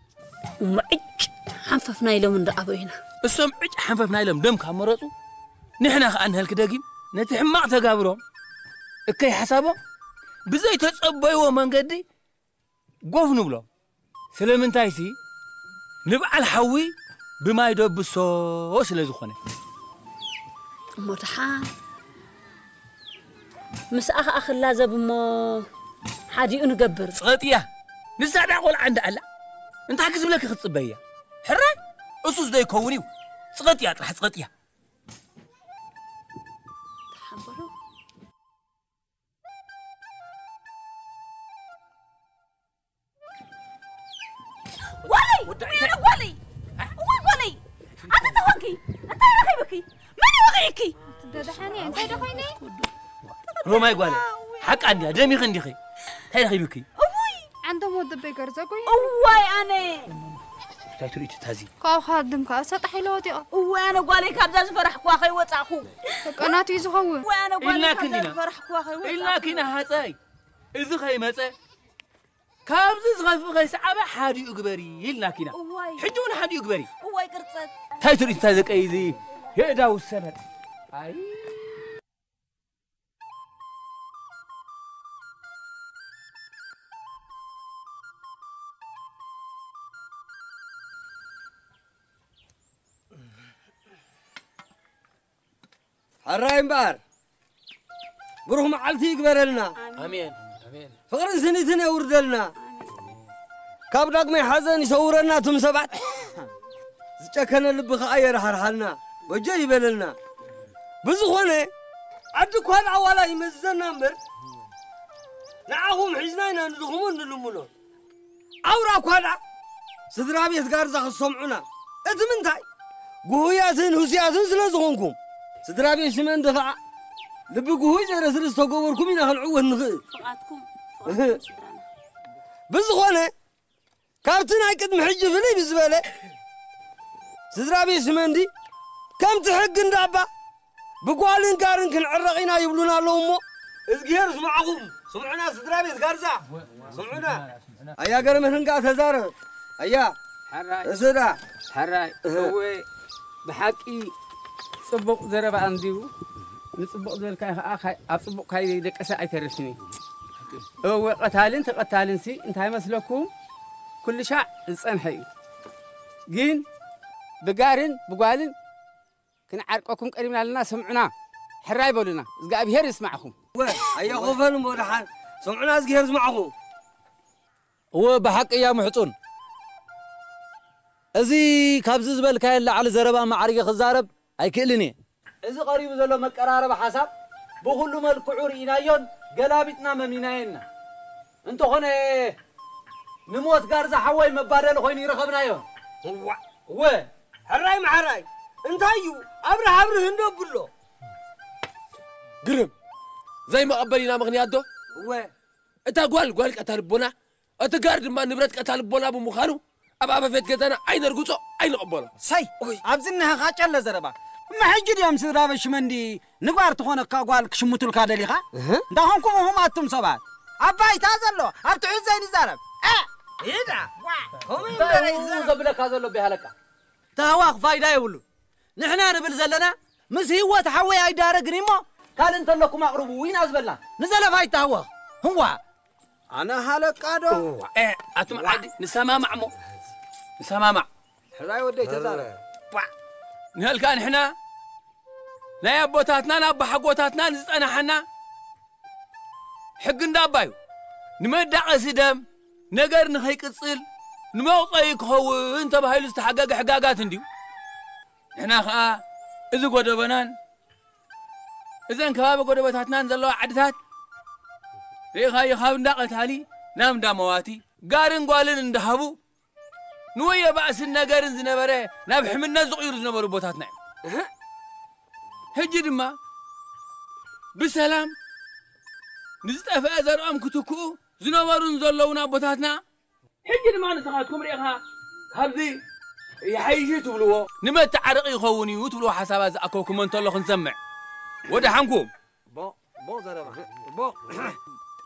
እሞ ዕጭ ሓንፈፍና ኢሎም እንዳ ኣበዩና። እሶም ዕጭ ሓንፈፍና ኢሎም ደም ካብ መረጹ ንሕና ከኣ ንሀልክ ደጊም ነቲ ሕማቕ ተጋብሮም እከይ ሓሳቦም ብዘይተጸበይዎ መንገዲ ጎፍ ንብሎ። ስለምንታይሲ ንበዓል ሓዊ ብማይ ደብሶ ስለ ዝኾነ። እሞ ደሓን ምስኣ ኸኣ ክላዘብ እሞ ሓዲኡ ንገብር። ጽቐጥያ ንሳ ደኣ ቆልዓ እንዳ ኣላ እንታይ ክዝብለኪ ክትጽበያ? ሕራይ እሱስ ዘይከውን እዩ። ጽቐጥያ ጥራሕ ጽቐጥያ። ደሓን በሉ። ጓለይ! ወያነ ጓለይ! እዋይ ጓለይ! ኣቲ እንታይ ኾንኪ? እንታይ ረኺብኪ? መን እዩ ወቒዕኪ? ደደሓኒ፣ እንታይ ዶ ኾይነ? ሮማይ ጓለ፣ ሓቃ እንድያ፣ ደሚኺ እንዲኺ። እንታይ ረኺብኪ? እውይ! ዓንዶም ወዲ ኣቦይ ገርዘጉ እዩ። እዋይ ኣነ! እንታይ ትርእዩ እቲ ታዚ? ካብኡ ክሃድም ከኣ ሰጣሕ ኢለ ወዲቐ። እዋይ ኣነ ጓለይ፣ ካብዛ ዝፈራሕኩዋ ከይወጻእኹ። በቃ ናቱ እዩ ዝኸውን። እዋይ ኣነ ጓለይ፣ ኢልናኪ ካብዛ እንዲና። ዝፈራሕኩዋ ከይወጻእኹ። ኢልናኪ ኢና ሃጸይ። እዚ ከይመጸ ካብዚ ዝኸፍእ ከይሰዓበ ሓዲኡ ግበሪ ኢልናኪ ኢና። እዋይ። ሕጂ እውን ሓዲኡ ግበሪ። እዋይ ቅርጸት። እንታይ ትርእዩ እንታይ ዘቀይ እዚ የእዳው ሰነድ። ኣይ። ሕራይ እምበኣር ብሩኽ መዓልቲ ይግበረልና። ኣሜን፣ ኣሜን። ፍቕርን ስኒትን የውርደልና። ካብ ዳግማይ ሓዘን ይሰውረና እቶም ሰባት። ዝጨከነ ልቢ ኸኣ የርሓርሓልና፣ ጎጆ ይበለልና። ብዝኾነ ዓዲ እኳ ንኣዋላ ይመዝዘና እምበር፣ ንዓኹም ሒዝና ኢና ንድኹሙን ንልምኖን። ኣውራ እኳ ደኣ ስድራ ቤት ጋርዛ ክትሰምዑና። እቲ ምንታይ? ጉሁያትን ህሱያትን ስለ ዝኾንኩም። ስድራ ቤት ሽመንዲ ኸኣ ልቢ ጉሁይ ዘረስርስ ተገበርኩም ኢና ክንዕወት ንኽእል። ፍቓድኩም፣ እህ። ፍቓድኩም ስድራና። ብዝኾነ፣ ካብቲ ናይ ቅድሚ ሕጂ ፍልይ ብዝበለ፣ ስድራ ቤት ሽመንዲ ከምቲ ሕጊ እንዳባ ብጓልን ጋርን ክንዕረቕ ኢና ይብሉና ኣለዉ እሞ፣ እዝግሄር ስምዓኹም። ስምዑና ስድራ ቤት ጋርዛ፣ ስምዑና። ኣያ ገርምህን ከኣ ተዛረብ። ኣያ፣ ሕራይ። እስዳ። ሕራይ። እህ። እወ፣ ብሓቂ ጽቡቕ ዘረባ እንድዩ። ንጽቡቕ ዝበልካዮ ከኣ ካይ-፣ ኣብ ጽቡቕ ካይደቀሰ ኣይተርፍን እዩ። እወ፣ ቀታልን ተቐታልን ሲ እንታይ መስለኩም? ኩሉ ሻዕ ዝጸንሐ እዩ። ግን ብጋርን ብጓልን ክንዓርቀኩም ቀሪብና ኣለና፣ ስምዑና፣ ሕራይ በሉና፣ እግዚኣብሄር ይስማዕኹም። እወ፣ ኣየኾፈን እሞ ደሓን፣ ስምዑና፣ እግዚኣብሄር ይስማዕኹም። እወ፣ ብሓቂ እያ ምሕጹን። እዚ ካብዚ ዝበልካዮ ንላዕሊ ዘረባ ማዕሪገ ክዛረብ ኣይክእልን እየ። እዚ ቀሪቡ ዘሎ መቀራረቢ ሓሳብ ብኹሉ መልክዑ ርኢናዮን ገላቢጥና መሚናዮን ኢና። እንተኾነ ንሞት ጋርዛ ሓወይ መባደሊ ኮይኑ ይረኸብናዮ። እዋ። እወ። ሕራይ መሓራይ እንታይ እዩ ኣብርህ ኣብርህ እንዶ ብሎ። ግርም ዘይመቐበል ኢና ምኽንያት ዶ? እወ። እታ ጓል ጓል ቀታል ቦና እቲ ጋር ድማ ንብረት ቀታል ቦና ብምዃኑ ኣብ ኣፈፌት ገዛና ኣይነርግጾ ኣይንቐበሎ። ሳይ ኦይ። ኣብዚ እነሀኻ ጨለ ዘረባ እማ ሕጂ ድዮም ስድራ በሽመንዲ ንጓር ትኾነካ ጓል ክሽምቱልካ ደሊኻ? እህ። እንዳ ኾንኩም እኹም ኣቱም ሰባት ኣብ ባይታ ዘሎ ኣብ ትሑት ዘይንዛረብ እ! ኢዳ ዋ ከምኡ እንታይ እምበር እዩ ኣይዛረብ። ዘብለካ ዘሎ ቢሃለካ? ተህዋኽ ፋይዳ የብሉ። ንሕና ንብል ዘለና ምስ ህይወት ሓወይ ኣይዳረግን እሞ ካልእ እንተለኩም ኣቕርቡ ኢና ዝበልና። ንዘለፋ ይተሃወኽ። ህዋ። ኣነ ሃለቃ ዶ? እዋ፣ እ፣ ኣቱም ዓዲ ንሰማማዕ እሞ። ንሰማማዕ። ሕራይ ወደይ ተዛረብ። ቧዕ። ንህልካ ንሕና ናይ ኣቦታትናን ኣቦሓጎታትናን ዝጸናሓና ሕጊ እንዳባዩ ንመዳቐሲ ደም ነገር ንኸይቅጽል ንመቑጸዩ ክኸውን ተባሂሉ ዝተሓገገ ሕጋጋት እንድዩ። ንሕና ኸኣ እዚ ጎደቦናን እዘን ከባቢ ጎደቦታትናን ዘለዋ ዓድታት ርኢኻዮ፣ ካብ እንዳ ቀታሊ ናብ እንዳ መዋቲ ጋርን ጓልን እንዳሃቡ ንወዮ ባእስን ነገርን ዝነበረ ናብ ሕምነት ዝቕይሩ ዝነበሩ ኣቦታትና እዮም። ሕጂ ድማ ብሰላም ንዝጠፍአ ዘርኦም ክትክኡ ዝነበሩን ዘለውን ኣቦታትና ሕጂ ድማ ንስኻትኩም ርኢኻ ካብዚ ይሓይሽ እዩ ትብልዎ፣ ንመተዓረቂ ይኸውን እዩ ትብልዎ ሓሳባት ዝኣከብኩም እንተሎ ክንሰምዕ ወደ ሓንኩም።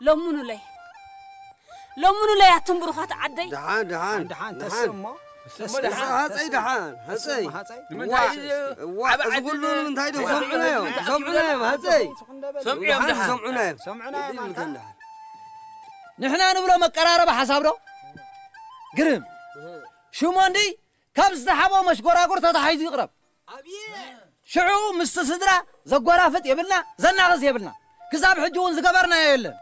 ለምኑለይ፣ ለምኑለይ ኣቱም ብሩኻት ዓደይ። ደሓን ደሓን ደሓን ደሓን። ተስሞ ሃፀይ ደሓን ሃፀይ ሃፀይ እዋ እዚ ኩሉ ንምንታይ ዶ ሰምዑና እዮም ሰምዑና እዮም ሃፀይ ሰምዑ እዮም ደሓን ደሓን። ሰምዑና እዮም ሰምዑና እዮም ኣንታ። ንሕና ንብሎ መቀራረቢ ሓሳብ ዶ ግርም ሽሞ እንዲ ካብ ዝተሓቦ መሽጎራጉር ተታሒዙ ይቕረብ። ሽዑ ምስቲ ስድራ ዘጎራፍጥ የብልና ዘናቕስ የብልና። ክሳብ ሕጂ እውን ዝገበርናዮ የለን።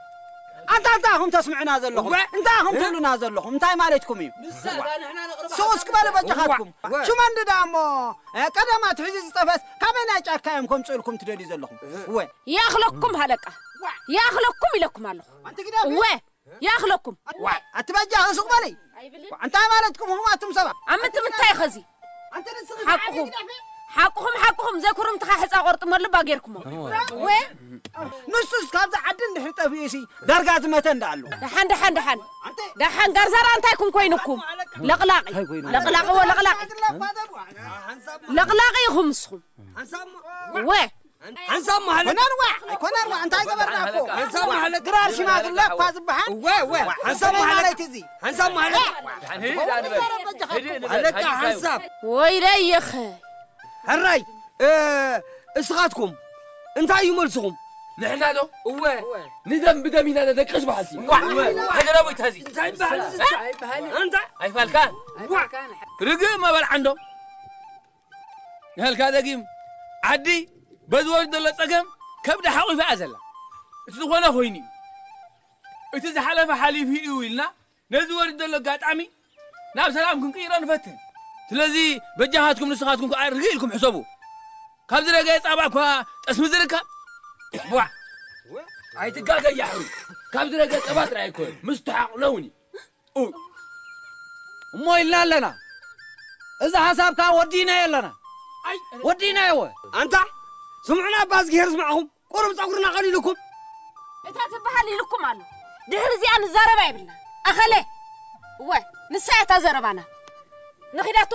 ኣንታ እንታይ ኢኹም ተስምዑና ዘለኹም? እንታይ ኢኹም ትብሉና ዘለኹም? እንታይ ማለትኩም እዩ? ስውስ ክበሉ በጃኻትኩም። ሽመንዲ ደኣ እሞ ቀደም ኣትሒዙ ዝጠፈስ ካበይ ናይ ጫካ እዮም ከምፅእልኩም ትደልዩ ዘለኹም? ወ ይኣኽለኩም ሃለቃ ይኣኽለኩም ኢለኩም ኣለኹ። እወ ይኣኽለኩም። ኣቲ በጃኺ ሱቕ በሊ። እንታይ ማለትኩም ኢኹም ኣቱም ሰባት? ኣብ ምንታይ ኸዚ ሓቅኹም ሓቅኹም ሓቅኹም ዘይኩርምትኻ ሕፃ ቆርጥመሉ ባጌርኩሞ። ወ ንሱስ ካብዚ ዓዲ እንድሕር ጠፊኡ ሲ ዳርጋ ዝመተ እንዳ ኣሎ። ደሓን ደሓን ደሓን ደሓን ጋርዛራ እንታይ ኩም ኮይንኩም? ለቕላቒ ለቕላቒ ወ ለቕላቒ ለቕላቒ ኢኹም ንስኹም። ወ ሓንሳብ ማህለት ኮነን ዋ ኣይኮነን ዋ እንታይ ገበርና እኮ ሓንሳብ ማህለት ግራር ሽማግለ እኳ ዝበሃል እወ እወ ሓንሳብ ሰበይ ማህለት ማለት እዚ ሓንሳብ ማህለት ኣለካ ሓንሳብ ወይለይ የኸ ሕራይ እስኻትኩም እንታይ እዩ መልስኹም? ንሕና ዶ እወ ንደም ብደም ኢና ነደቅስ በሃልቲ። እወ፣ ሃገራዊት ሀዚ እንታይ በሃል እዚ? እንታይ ኣይፋልካን ርግእ መበል ዓንዶ ንሀልካ ደጊም ዓዲ በዚ ወርድ ዘሎ ጸገም ከብዲ ሓቑፋ እያ ዘላ። እቲ ዝኾነ ኮይኑ እዩ። እቲ ዝሓለፈ ሓሊፉ እዩ ኢልና ነዚ ወርድ ዘሎ ኣጋጣሚ ናብ ሰላም ክንቅይሮ ንፈትን። ስለዚ በጃኻትኩም ንስኻትኩም ከኣ ርግእ ኢልኩም ሕሰቡ። ካብ ዝረገ ጻባ እኳ ጠስሚ ዝርከብ ቧዕ ኣይትጋገ ያሕሩ። ካብ ዝረገ ጸባ ጥራይ ኣይኮነን ምስትሓቕ ነውን እዩ። እሞ ኢልና ኣለና። እዚ ሓሳብ ከዓ ወዲናዮ ኣለና። ወዲናዮ። ኣንታ ስምዑና እባ እዝግሄር ዝማዕኹም ቁሩብ ጸጉርና ቀሊሉኩም። እታ ትበሃል ኢሉኩም ኣሎ። ድሕሪ እዚኣ ንዛረባ የብልና። ኣኸለ እወ ንሳ እያ እታ ዘረባና። ንኺዳቱ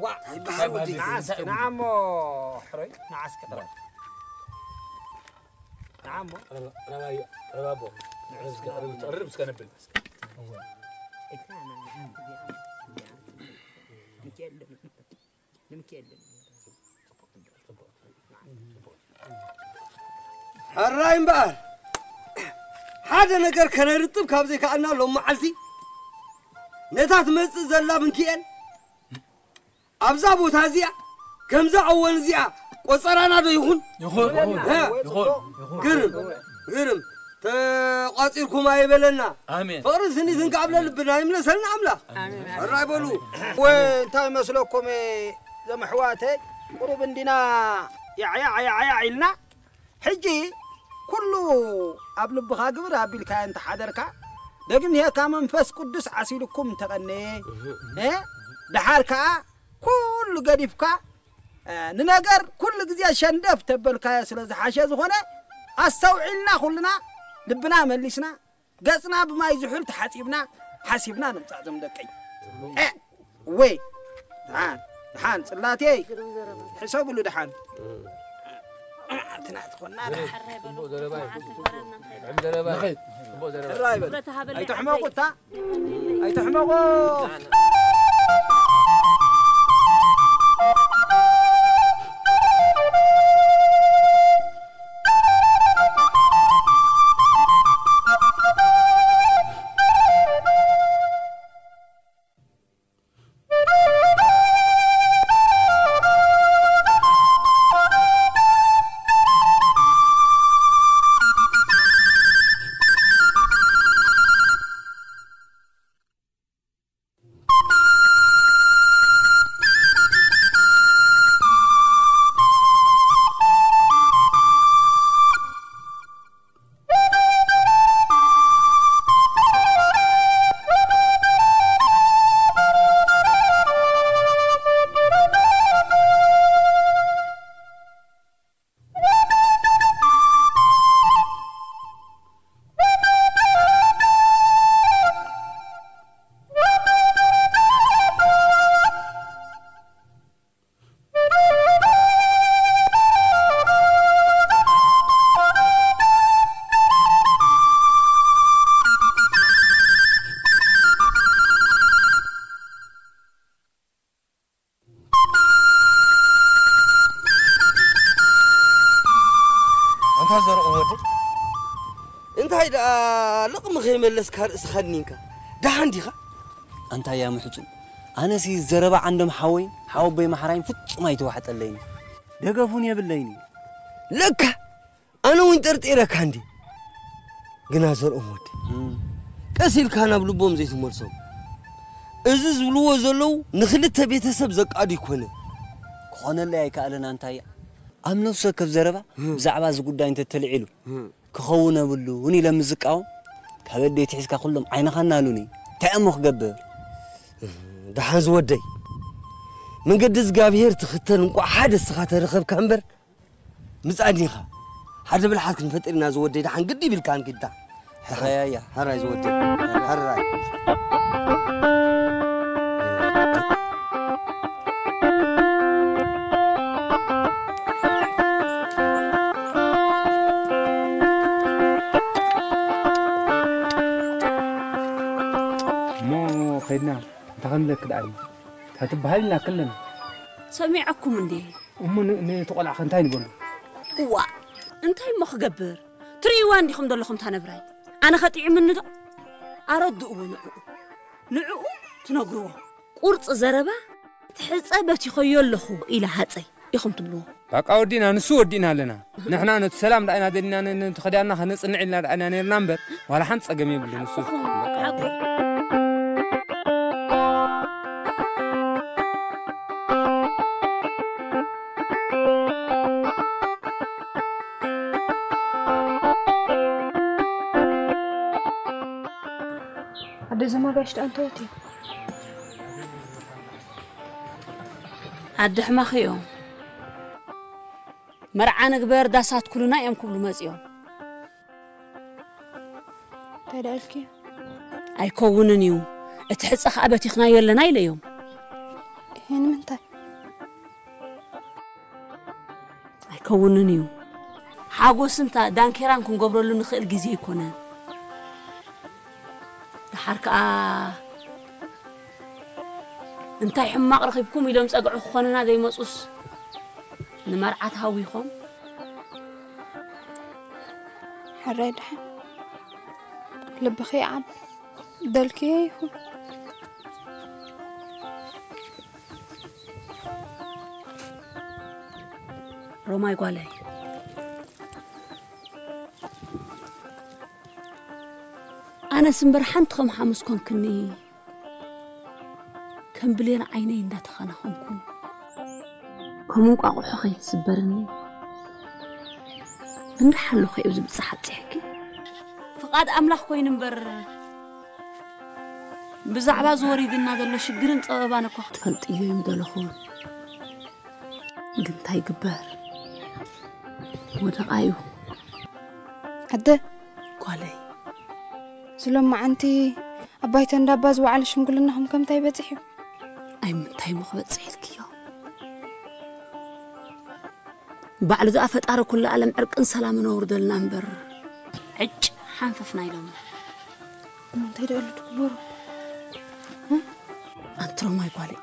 ዋ ይበሃል ወዲ ንዓስኪ ንዓሞ ሕሮይ ንዓስኪ ጥራይ ንዓሞ ረባቦ ንዕርብ እስከ ነብል ንምክኤል ንምክኤል ሕራይ እምበኣር ሓደ ነገር ከነርጥብ ካብ ዘይከኣልና ሎም መዓልቲ ነታ ትመጽእ ዘላ ምንክኤል ኣብዛ ቦታ እዚኣ ከምዛ እዋን እዚኣ ቆጸራና ዶ ይኹን? ይኹን። ሀ? ይኹን። ይኹን። ግርም ግርም ተቋጺርኩም ኣይበለና። ኣሜን። ፍቕርን ስኒትን ከኣብለ ልብና ይምለሰልና ኣምላኽ። ኣሜን። ሕራይ በሉ። ወይ እንታይ መስለኩም ዘመሕዋተይ ቁሩብ እንዲና ያዕያዕ ያዕያዕ ኢልና ሕጂ ኩሉ ኣብ ልብኻ ግብር ኣቢልካዮ እንተሓደርካ ደግም ይሄካ መንፈስ ቅዱስ ዓሲልኩም እንተቐነየ እ፣ ደሓር ከኣ ኩሉ ገዲፍካ እ፣ ንነገር ኩሉ ግዜ ሸንደፍ ተበልካዮ ስለ ዝሓሸ ዝኾነ ኣስተውዒልና ኩልና ልብና መሊስና ገጽና ብማይ ዝሑል ተሓጺብና ሓሲብና ንምጻእ ዞም ደቀይ። እ፣ ወይ ደሓን ደሓን ጽላቴይ ሕሰብሉ ደሓን። ትናት ኮና ደሓን። ሕራይ በል። ኣይትሕመቁ እታ ኣይትሕመቁ። እንታይ ደኣ ልቕሚ ከይመለስካ ርእስኻ ድኒንካ? ደሓን ዲኻ? ኣንታ እያ ምሕጹን። ኣነሲ ዘረባ ዓንዶም ሓወይ፣ ሓወቦይ መሓራይን ፍጹም ኣይተዋሕጠለይን። ደገፉን የብለይን። ለካ ኣነ እውን ጠርጢረካ እንዲ። ግና ዘርኦም ወዲ፣ እም። ቀስ ኢልካ ናብ ልቦም ዘይትመልሶም። እዚ ዝብልዎ ዘለዉ ንኽልተ ቤተሰብ ዘቃዱ ይኮነ። ክኾነለይ ኣይከኣለን ኣንታ እያ። ኣብ ነፍሲ ወከፍ ዘረባ እም። ብዛዕባ እዚ ጉዳይ እንተተልዒሉ እም። ክኸውን የብሉን ኢለ ምስ ዝቃወም፣ ካብ ኣደይ ትሒዝካ ኩሎም ዓይንኻ እናሉኒ። እንታይ እሞ ክገብር? ደሓን ዝወደይ፣ መንገዲ እግዚኣብሔር ትኽተል፣ እንቋዕ ሓደ እስኻ ተረኸብካ እምበር፣ ምጻን ኢኻ። ሓደ ብልሓት ክንፈጥር ኢና ዝወደይ፣ ደሓን ግዲ ይብልካ እንግዳ። ሕራይ ኣያ። ሕራይ ዝወደይ። ሕራይ። እሞ ኸይድና እንታይ ክንብለኪ ደኣ እዩ? እንታይ ትበሃል ኢና ክለና? ሰሚዐኩም እንዴ? እሞ ን-፣ ነቲ ቆልዓ ከ እንታይ ንበሎ? እዋ፣ እንታይ እሞ ክገብር? ትርእይዋ እንዲኹም ዘለኹም እታ ነብራይ። ኣነ ኸ ጥዒምኒ ዶ? ኣረድእዎ ንዕኡ። ንዕኡ ትነግርዎ። ቁርጺ ዘረባ ትሕጸ በቲኸዮ ኣለኹ ኢላ ሃጸይ ኢኹም ትብልዎ። በቃ ወዲእና፣ ንሱ ወዲእና ኣለና። ንሕና ነቲ ሰላም ደኣ ኢና ደሊና፣ ን-፣ ን-፣ ነቲ ኸዳንና ከነጽንዕ ኢልና ደኣ ኢና ነርና እምበር፣ ዋላ ሓንቲ ጸገም የብሉን ንሱ። በቃ። ሓቁ። ኣደ ዘማጋሽ ደኣ እንተወት እዩ። ኣደ ሕማኽ እዮም። መርዓ ንግበር ዳሳት ኩሉና እዮም ክብሉ መጺኦም። እንታይ ደኣ ኢልኪ? ኣይከውንን እዩ። እቲ ሕጸ ኸኣ በቲኽናዮ ኣለና ኢለዮም። ይሄ ንምንታይ? ኣይከውንን እዩ። ሓጎስን ታ-፣ ዳንኬራን ክንገብረሉ ንኽእል ግዜ ኣይኮነን። ደሓር ከኣ እንታይ ሕማቕ ረኺብኩም ኢሎም ጸግዒ ክኾኑና ዘይመጹስ ንመርዓ ተሃዊኾም። ሕራይ ደሓን ልብኺ ይዓቢ። ደልክዮ ይኹን። ሮማይ ጓለይ፣ ኣነስ እምበር ሓንቲ ከም ሓሙስ ኮንክኒ፣ ከም ብሌን ዓይነይ እንዳተኸናኸንኩ፣ ከም እንቋቑሖ ከይትስበርኒ፣ እንድሓ ኣለኹ እዩ ዝብጻሕ ኣብጺሕኪ። ፍቓድ ኣምላኽ ኮይኑ እምበር፣ ብዛዕባ እዚ ወሪድና ዘሎ ሽግርን ጸበባን እኳ ክትፈልጥዮ እዮም ደለኹ። ግን እንታይ ይግበር? ወደቓ እዩ። ኣደ፣ ጓለይ። ዝሎማዓንቲ ኣባይ ተንዳባ ዝወዓለ ሽምግልናኹም ከምታይ በጺሑ? ኣይ፣ ምንታይ እሞ ክበጽሕ ኢልክዮ? ባዕሉ ደኣ ፈጣሪ ኩሉ ዓለም ዕርቅን ሰላምን ኣውርደልና እምበር፣ ዕጭ ሓንፈፍና ኢሎም። እሞ እንታይ ደኣ ኣሎ ትግበሩ? ኣንቲ ሮማይ ጓለይ፣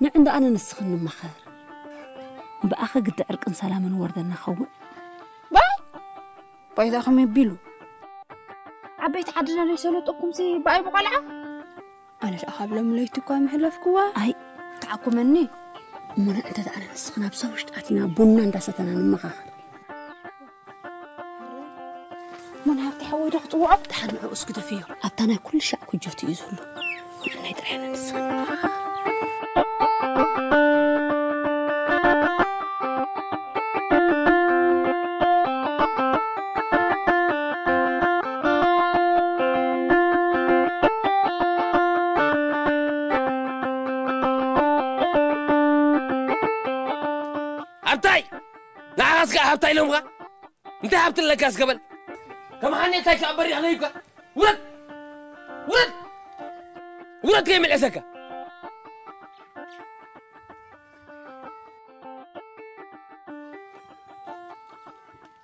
ንዕ እንዳ ኣነ ንስኽን ንመኸር። ብኣኸ ግዲ ዕርቅን ሰላምን ወርደና ኸውን። ባይ! ባይታ ከመይ ቢሉ? ዓበይቲ ዓድና ዘይሰለጠኩምሲ ብኣይ ብቆልዓ? ኣነ ደኣ ካብ ሎሚ ለይቲ እኳ ምሕለፍክዋ። ኣይ። ተዓኩመኒ። እሞ ንዕ እንተ ደኣ ኣነ ንስኽን ኣብዛ ውሽጢ ኣቲና ቡና እንዳሰተና ንመኻኸር። መን ሃብቲ ሓወይ ዶ ክጽውዖ? ደሓን ንዕኡ እስኪ ደፍዮ። ኣብታ ናይ ኩሉ ሻዕ ኩጆት እዩ ዝህሉ። ንዕናይ ጥራሕ ኢና ንስኻ። ሃብታይ! ንዓኻስ ከኣ ሃብታይ ኢሎምኻ? እንታይ ሃብቲ ኣለካ እስከ በል። ከም ሓኔታይ ከኣ በሪኽ ለይብካ። ውረድ! ውረድ! ውረድ ከይምልእሰካ።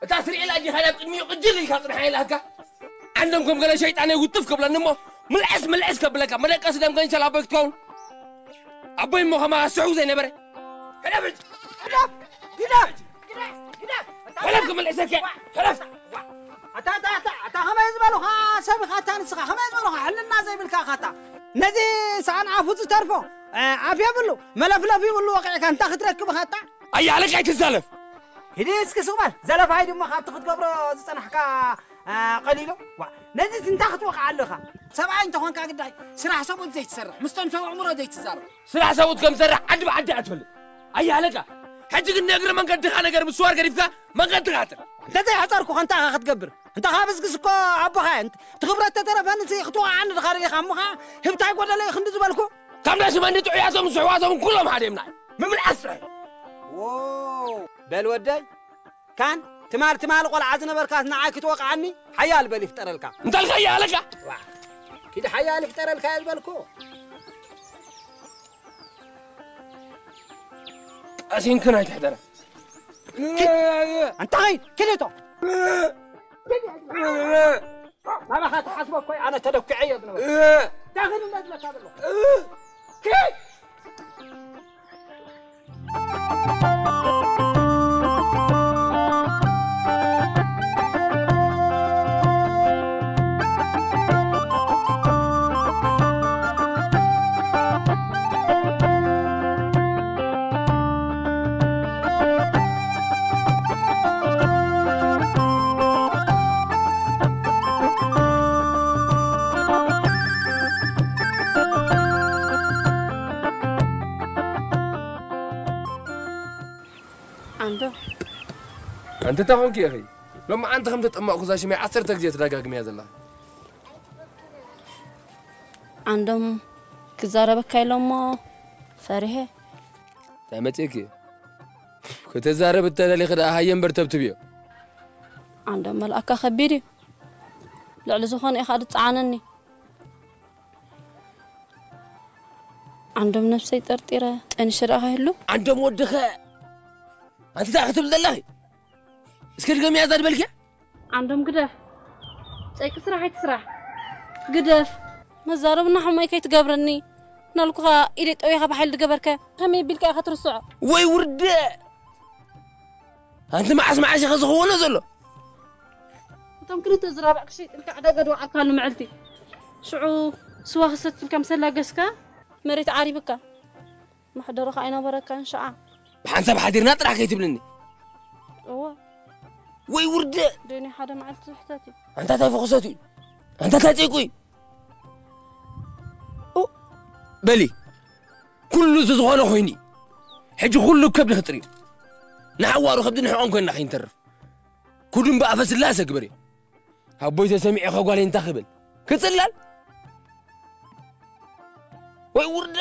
እታ ስርኤል ኣዲኻ ናብ ቅድሚኡ ቅጅል ኢልካ ጽንሓ ኢላትካ። ዓንዶም ከም ገለ ሸይጣን ውጥፍ ከብለኒ እሞ ምልዕስ ምልዕስ ከብለካ። መደቀሲ ደም ገንሸል ኣቦይ ክትከውን። ኣቦይ እሞ ከማኻ ስሑው ዘይነበረ። ሕደፍ! ሕደፍ! ግዳ! ግዳ! ግዳ! ሕለፍ ክምልእሰካ። ሕለፍ። ኣታ ኣታ ኣታ ኣታ ከመይ ዝበሉኻ ሰብ ኢኻ ኣታ ንስኻ ከመይ ዝበሉኻ ሕልና ዘይብልካ ኢኻ ኣታ። ነዚ ሰኣን ኣፉ ዝተርፎ ኣፍ የብሉ መለፍለፍ ይብሉ ወቂዕካ እንታይ ክትረክብ ኢኻ ኣታ። ኣያለካ ኣይትዛለፍ። ሂዲ እስኪ ስቕ በል ዘለፋይ ድማ ካብቲ ክትገብሮ ዝጸናሕካ ቀሊሉ። ዋ ነዚ እንታይ ክትወቕዓ ኣለኻ? ሰብኣይ እንተኾንካ ግዳይ ስራሕ ሰብኡት ዘይትሰርሕ ምስቶም ሰብ ኣእምሮ ዘይትዛረብ። ስራሕ ሰብኡት ከም ዝሰርሕ ዓዲ ብዓዲ ኣትፈልጥ ኣያለካ። ሕጂ ግን ንእግሪ መንገድኻ ነገር ምስዋር ገዲፍካ መንገድኻ ኣጥር። እንተ ዘይሓጸርኩ ከንታ ኢኻ ክትገብር እንተ ካብ ዝግስ እኮ ኣቦኻ እየ። እቲ ክብረት ተተረፈኒ ሲ ክትወቕዓኒ ድኻ ደሊኻ እሞ ኸዓ ህብታይ ጎደለይ ክንዲ ዝበልኩ። ካብ ናይ ሽመንዲ ጥዑያቶም ዝስሕዋቶም ኩሎም ሓደ እዮም ንዓይ ምምልዓስ ጥራይ። ዎ በል ወደይ ካን ትማል ትማል ቆልዓ ዝነበርካስ ንዓይ ክትወቕዓኒ ሓያል በል ይፍጠረልካ። እንተልካ እያለካ ዋ ኪድ ሓያል ይፍጠረልካ እየ ዝበልኩ። ቀሲንክን ኣይትሕደረ። ኣንታ ኸይድ ኪድ እቶ ናባኻ ትሓስቦ እኮ ኣነ ተደኩዐ እየ ዝነበርኩ። እንታይ ኸይድ እንዳዝለካ ዘለኹ ኪድ ዓንዶ ኣንቲ እንታይ ኾንኪ ኢኺ? ሎሚ ኣንቲ ከም ተጠማቕኩ እዛ ሽመይ ዓሰርተ ግዜ ትደጋግምያ ዘለኺ። ዓንዶም ክዛረበካ ኢሎሞ ፈሪሄ። እንታይ መጺእኪ? ክትዛረብ እተደሊኺ ደኣ ሃየ እምበር ተብትብዮ። ዓንዶም መልኣካ ከቢድ እዩ። ልዕሊ ዝኾነ ኢኻ ድጸዓነኒ። ዓንዶም ነብሰይ ጠርጢረ ጠኒሸ ደኣ ከይህሉ። ዓንዶም ወድኸ ኣንቲ እንታይ ክትብል ዘለኺ? እስኪ ድገምያ እዛ ድበልክያ። ዓንዶም ግደፍ። ጸይቂ ስራሕ ኣይትስራሕ። ግደፍ። መዛረብና ሕማይ ከይትገብረኒ ናልኩኻ ኢደይ ጠዊኻ ብሓይሊ ድገበርከ ከመይ ቢልካ ኢኻ ትርስዖ? ወይ ውርደ ኣንቲ መዓስ መዓስ ኢኻ ዝኽወኖ ዘሎ? እቶም ክልተ ዝራባዕ ክሸይጥልካ ዕዳጋ ድወዓልካሉ መዓልቲ ሽዑ ስዋ ክሰትልካ ምስ ኣላገስካ መሬት ዓሪብካ መሕደርኻ ኣይነበረካን ሽዓ። ብሓንሳብ ሓዲርና ጥራሕ ከይትብልኒ። እወ። ወይ ውርደ። ደኒ ሓደ መዓልቲ ዝሕተት እዩ። ኣንታ እንታይ ፈኹሰት እዩ? ኣንታ እንታይ ጸይቁ እዩ? ኡ፣ በሊ ኩሉ እዚ ዝኾነ ኮይኑ እዩ። ሕጂ ኩሉ ከብዲ ክጥሪ እዩ። ንሓዋሩ ከብዲ ንሕቖም ኮይንና ከይንተርፍ። ኩዱ እምበኣፈ ስላሰ ግበር እዩ። ኣቦይ ተሰሚዑ ከጓል እንታይ ክብል ክጽላል ወይ ውርደ።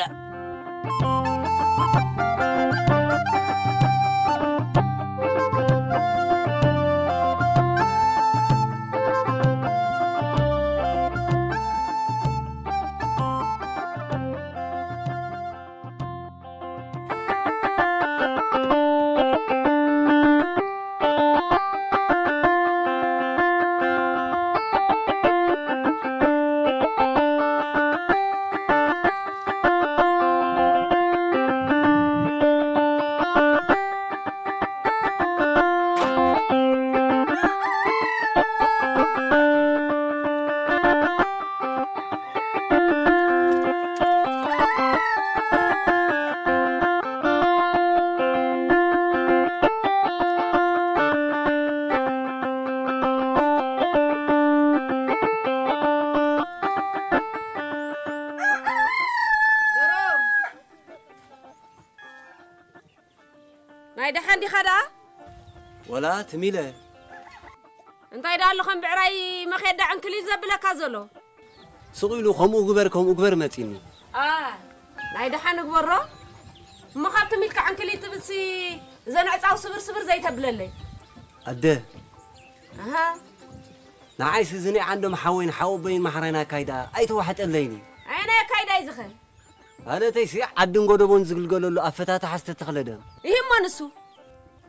ናይ ደሓን ዲኻ ደኣ? ወላ ትም ኢለ። እንታይ ደኣ ኣሎ ከም ብዕራይ መኼዳ ዕንክሊል ዘብለካ ዘሎ? ስቕ ኢሉ ከምኡ ግበር ከምኡ ግበር መጺኒ። ኣ፣ ናይ ደሓን እግበሮ። እሞ ካብ ትም ኢልካ ዕንክሊል ትብልሲ እዘን ዕጻው ስብር ስብር ዘይተብለለይ። ኣደ። ኣሃ። ንዓይስ እዚ ናይ ዓንዶም ሓወይን ሓወቦይን ማሕራይን ኣካይዳ ኣይተዋሕጠለይን እዩ። ኣየናይ ኣካይዳ እዩ ዝኸ? ማለተይሲ ዓድን ጎደቦን ዝግልገለሉ ኣፈታትሓ ዝተተኽለ ደም። ይህሞ ንሱ።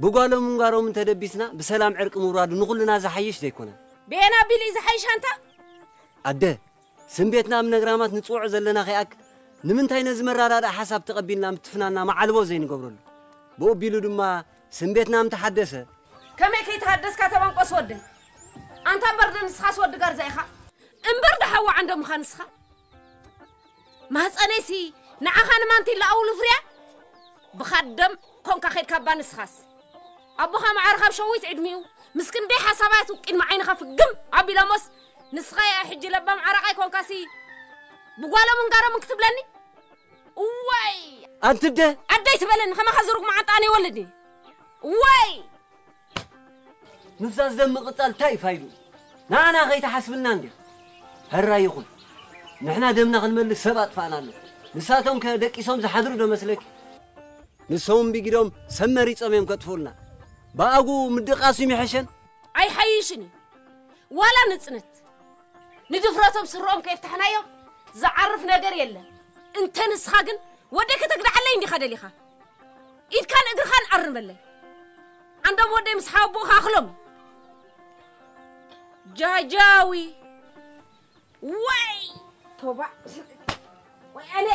ብጓሎም ምንጋሮምን ተደቢስና ብሰላም ዕርቂ ምውራዱ ንኹልና ዝሓይሽ ዘይኮነ? ብኤና ኣቢሉ እዩ ዝሓይሽ ኣንታ? ኣደ፣ ስም ቤትና ኣብ ነግራማት ንጽውዖ ዘለና ከይኣክል ንምንታይ ነዚ መረዳድኣ ሓሳብ ተቐቢልና ምትፍናንና መዓልቦ ዘይንገብረሉ? ብኡ ኣቢሉ ድማ ስም ቤትና ምተሓደሰ ከመይ ከይተሃደስካ ተበንቆስ ወደይ? ኣንታ እምበር ዶ ንስኻስ ወዲ ገርዛ ኢኻ? እምበር ዶ ሓዊ ዓንዶ ምኻ ንስኻ? ማህፀነይሲ ንዓኻ ንማንቲላ ኣውሉ ፍርያ ብኻደም ኮንካ ኸይድካ እባ ንስኻስ። ኣቦኻ ማዕረ ካብ ሸዊት ዕድሚኡ ምስ ክንደይ ሓሳባቱ ቅድሚ ዓይንኻ ፍግም ኣቢሎሞስ ንስኻ እያ ሕጂ ለባም ዓረቓይ ኮንካሲ ብጓሎምን ጋሮምን ክትብለኒ? እዋይ! ኣንቲ ኣደ! ኣደይ ትበለኒ ከማኻ ዝሩግ መዓንጣ ኣነ ይወልድ እየ። እዋይ! ምፍሳስ ደም ምቕጻል እንታይ እዩ ፋይድኡ? ንዓና ከይትሓስብልና እንዲኻ። ሕራይ ይኹን። ንሕና ደምና ክንመልስ ሰብ ኣጥፋእና ኣሎ። ንሳቶም ከ ደቂሶም ዝሓድሩ ዶ መስለኪ? ንሶም ቢጊዶም ሰብ መሪጾም እዮም ከጥፍኡልና። ብኣጉ ምድቃሱ ይምሕሸን። ኣይሓይሽን እዩ። ዋላ ንጽነት። ንድፍረቶም ስርኦም ከየፍታሕናዮም ዝዓርፍ ነገር የለን። እንተ ንስኻ ግን ወደይ ከተግድዓለይ እንዲኻ ደሊኻ። ኢድካን እግርኻን ኣርመለይ። ዓንዶም ወደይ ምስ ሓወቦኡ ከኣኽሎም። ጃጃዊ። ወይ! ቶባ። ወይ ኣነ።